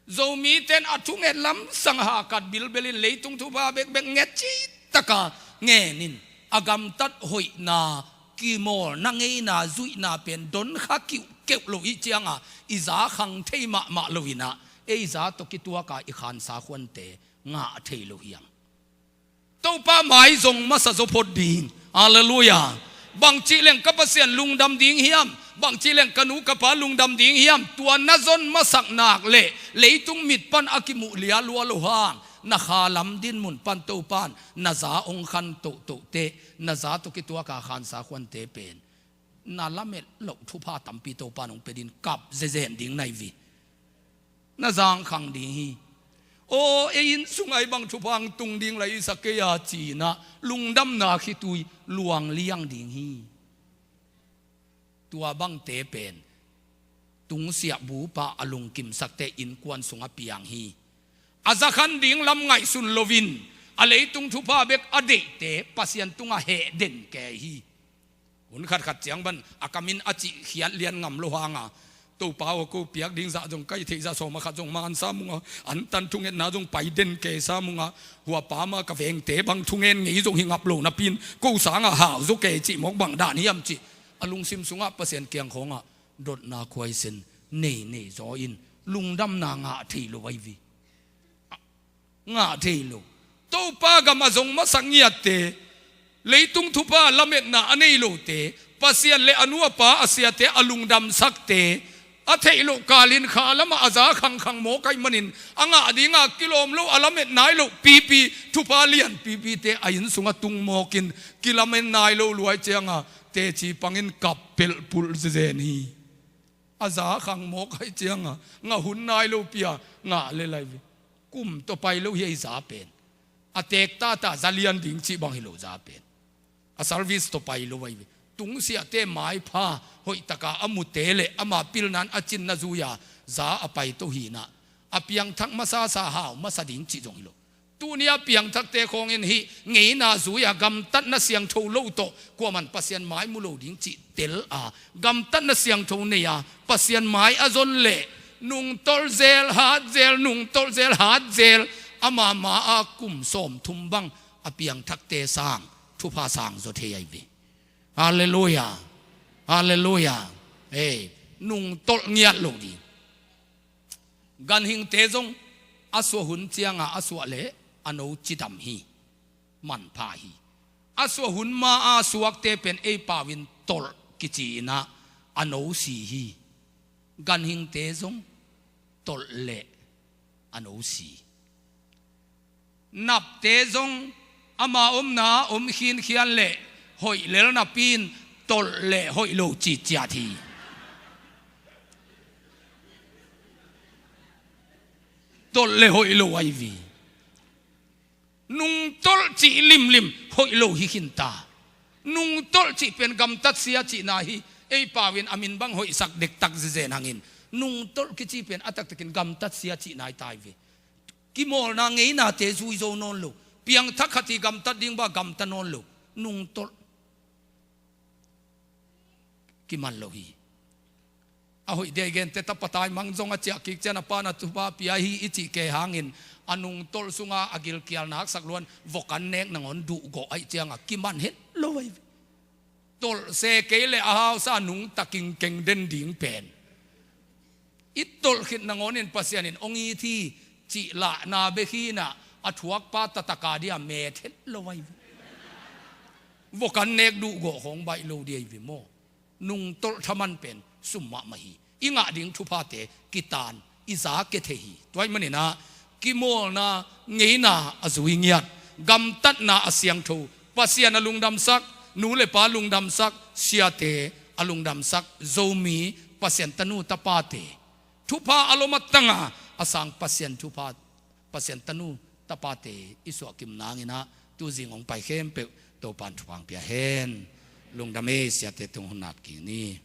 Zomite in a thunget lamsang hakat bilbelin leitung thupha bekbek nget citaka ngenin, a gamtat hoihna, kimawlna ngeina zuihna pen donkha kiuhkeuh lo ih cianga i za khang thei mahmah loinah ei za tawh kituaka i khansa khuante ngah thei lo hiam? Topa mai zong masa zaw phot ding. Halleluiah. Bangcih leng ka Pasian lungdam ding hiam? Bangcih leng ka nu ka pa lungdam ding hiam? Tua na zon masak nak leh leitung mit pan a kimuh lia lua lo hang, na khalam dinmun pan Topan na za hong khan tohtohteh, na za tawh kituaka khansa khuante pen na lamet loh thupha tampi Topa nong pia dingin kap zezen ding nai vi. Na zangkhang ding hi. Aw, ei inn sungah ei bang thupha hong tung ding lai i sa kei a cinah lungdamna khitui luang liang ding hi. Tua bangte pen tungsiah bupa a lungkimsakte innkuan sungah piang hi. A zakhan ding lam ngaihsun loin a leitung thupha bek a deihte Pasian tungah heh den kei hi. Hun khatkhat ciang ban a kamin a cihkhiat lian ngam lo hanga, Topa aw, ko piak ding zah zong kai theih zah sawma khat zong mansa mungah, antan thungetna zong pai den kei sa mungah, huapa ma ka vengte bang thungen ngei zong hi ngap lo napi-in ko sangah hau zaw kei cih mawk bang dan hiam cih a lungsim sungah Pasian kiang khawngah dotna khuaisen nei nei zaw in lungdamna ngah thei lo ahi vi. Ngah thei lo. Topa gam a zong masak ngiatte, leitung thupha lametna a nei lote, Pasian le a nu a pa a siate a lungdamsakte, a theih loh kalin kha lamah a za khangkhang mawk ahih manin, a ngah dinga kilawm lo, a lamet nai loh pipi, thupha lian pipite a inn sungah tung mawkin kilamen nai lo luai cianga teci pangin kap pelhpulh zezen hi. A za khang mawk ahih cianga ngah hun nai lo pia ngah le lai ve. Kum tawh pai lo hi a i za pen. A teek tata za lian ding cih bang hi lo za pen. A service tawh pai lo ahi ve. Tungsiahte maipha hoihtaka a mute le ama pilnan a cinna zuia za a pai tawh hinah, a piangthak masasa hau masa ding cih zong hi lo. Tunia piangthakte khawngin hih ngeina zuia gamtatna siangtho lo tawh kuaman Pasian mai mu lo ding cih tel a, gamtatna siangtho nei a, Pasian mai a zon leh nungtolh zel hat zel, nungtolh zel hat zel, ama ma a kum sawmthum bang a piangthakte sang thupha sang zaw thei ahi ve. Halleluia. Halleluia. Ei, nungtolh ngiat lo ding. Ganhingte zong a suah hun cianga a suah leh a no cidam hi. Manpha hi. A suah hun ma a suakte pen ei pau in tolh kici inah a no si hi. Ganhingte zong tolh leh a no si. Napte zong ama omna om khinkhian leh hoih lel napi in tolh leh hoih lo ciciat hi. Tolh leh hoih lo ahi ve. Nungtolh cih limlim hoih lo hi khinta. Nungtolh cih pen gamtat sia cihna hi. Ei pau in a min bang hoihsak dektak zezen hangin nungtolh kici pen a taktakin gamtat sia cihna hi ta hi ve. Kimawlna ngeinate zui zo nawn lo. Piangthak khat hi gamtat ding bang gamta nawn lo. Nungtolh kiman lo hi. A hoih dia i gente tapa taimang zong a ciah kik cian a pan a thupha pia hi i cih kei hangin a nungtolh sunga a gilkial naksak luan vok an nek nangawn duhgawh ahih cianga kiman het lo ahi ve. Tolh se kei le a hausa nungta kingkeng den ding pen i tolh khit nangawnin Pasian in hong it hi cih lahna bek hinah a thuakpa tataka dia met het lo ahi ve. Vok an nek duhgawh khawng baih lo dia hi ve maw? Nungtolh thaman pen sum mahmah hi. I ngah ding thuphate kitan i za kia thei hi. Tua ahih maninah kimawlna ngeina a zui ngiat, gamtatna a siangtho, Pasian a lungdamsak, nu le pa lungdamsak, siate a lungdamsak, Zomi Pasian tanu tapate thupha a lom a tanga a sang Pasian thupha, Pasian tanu tapate i suahkim nanginah tuzing hong pai khempeuh Topan thupha hong pia hen. Lungdam ei, siate tung hun nat kik ni.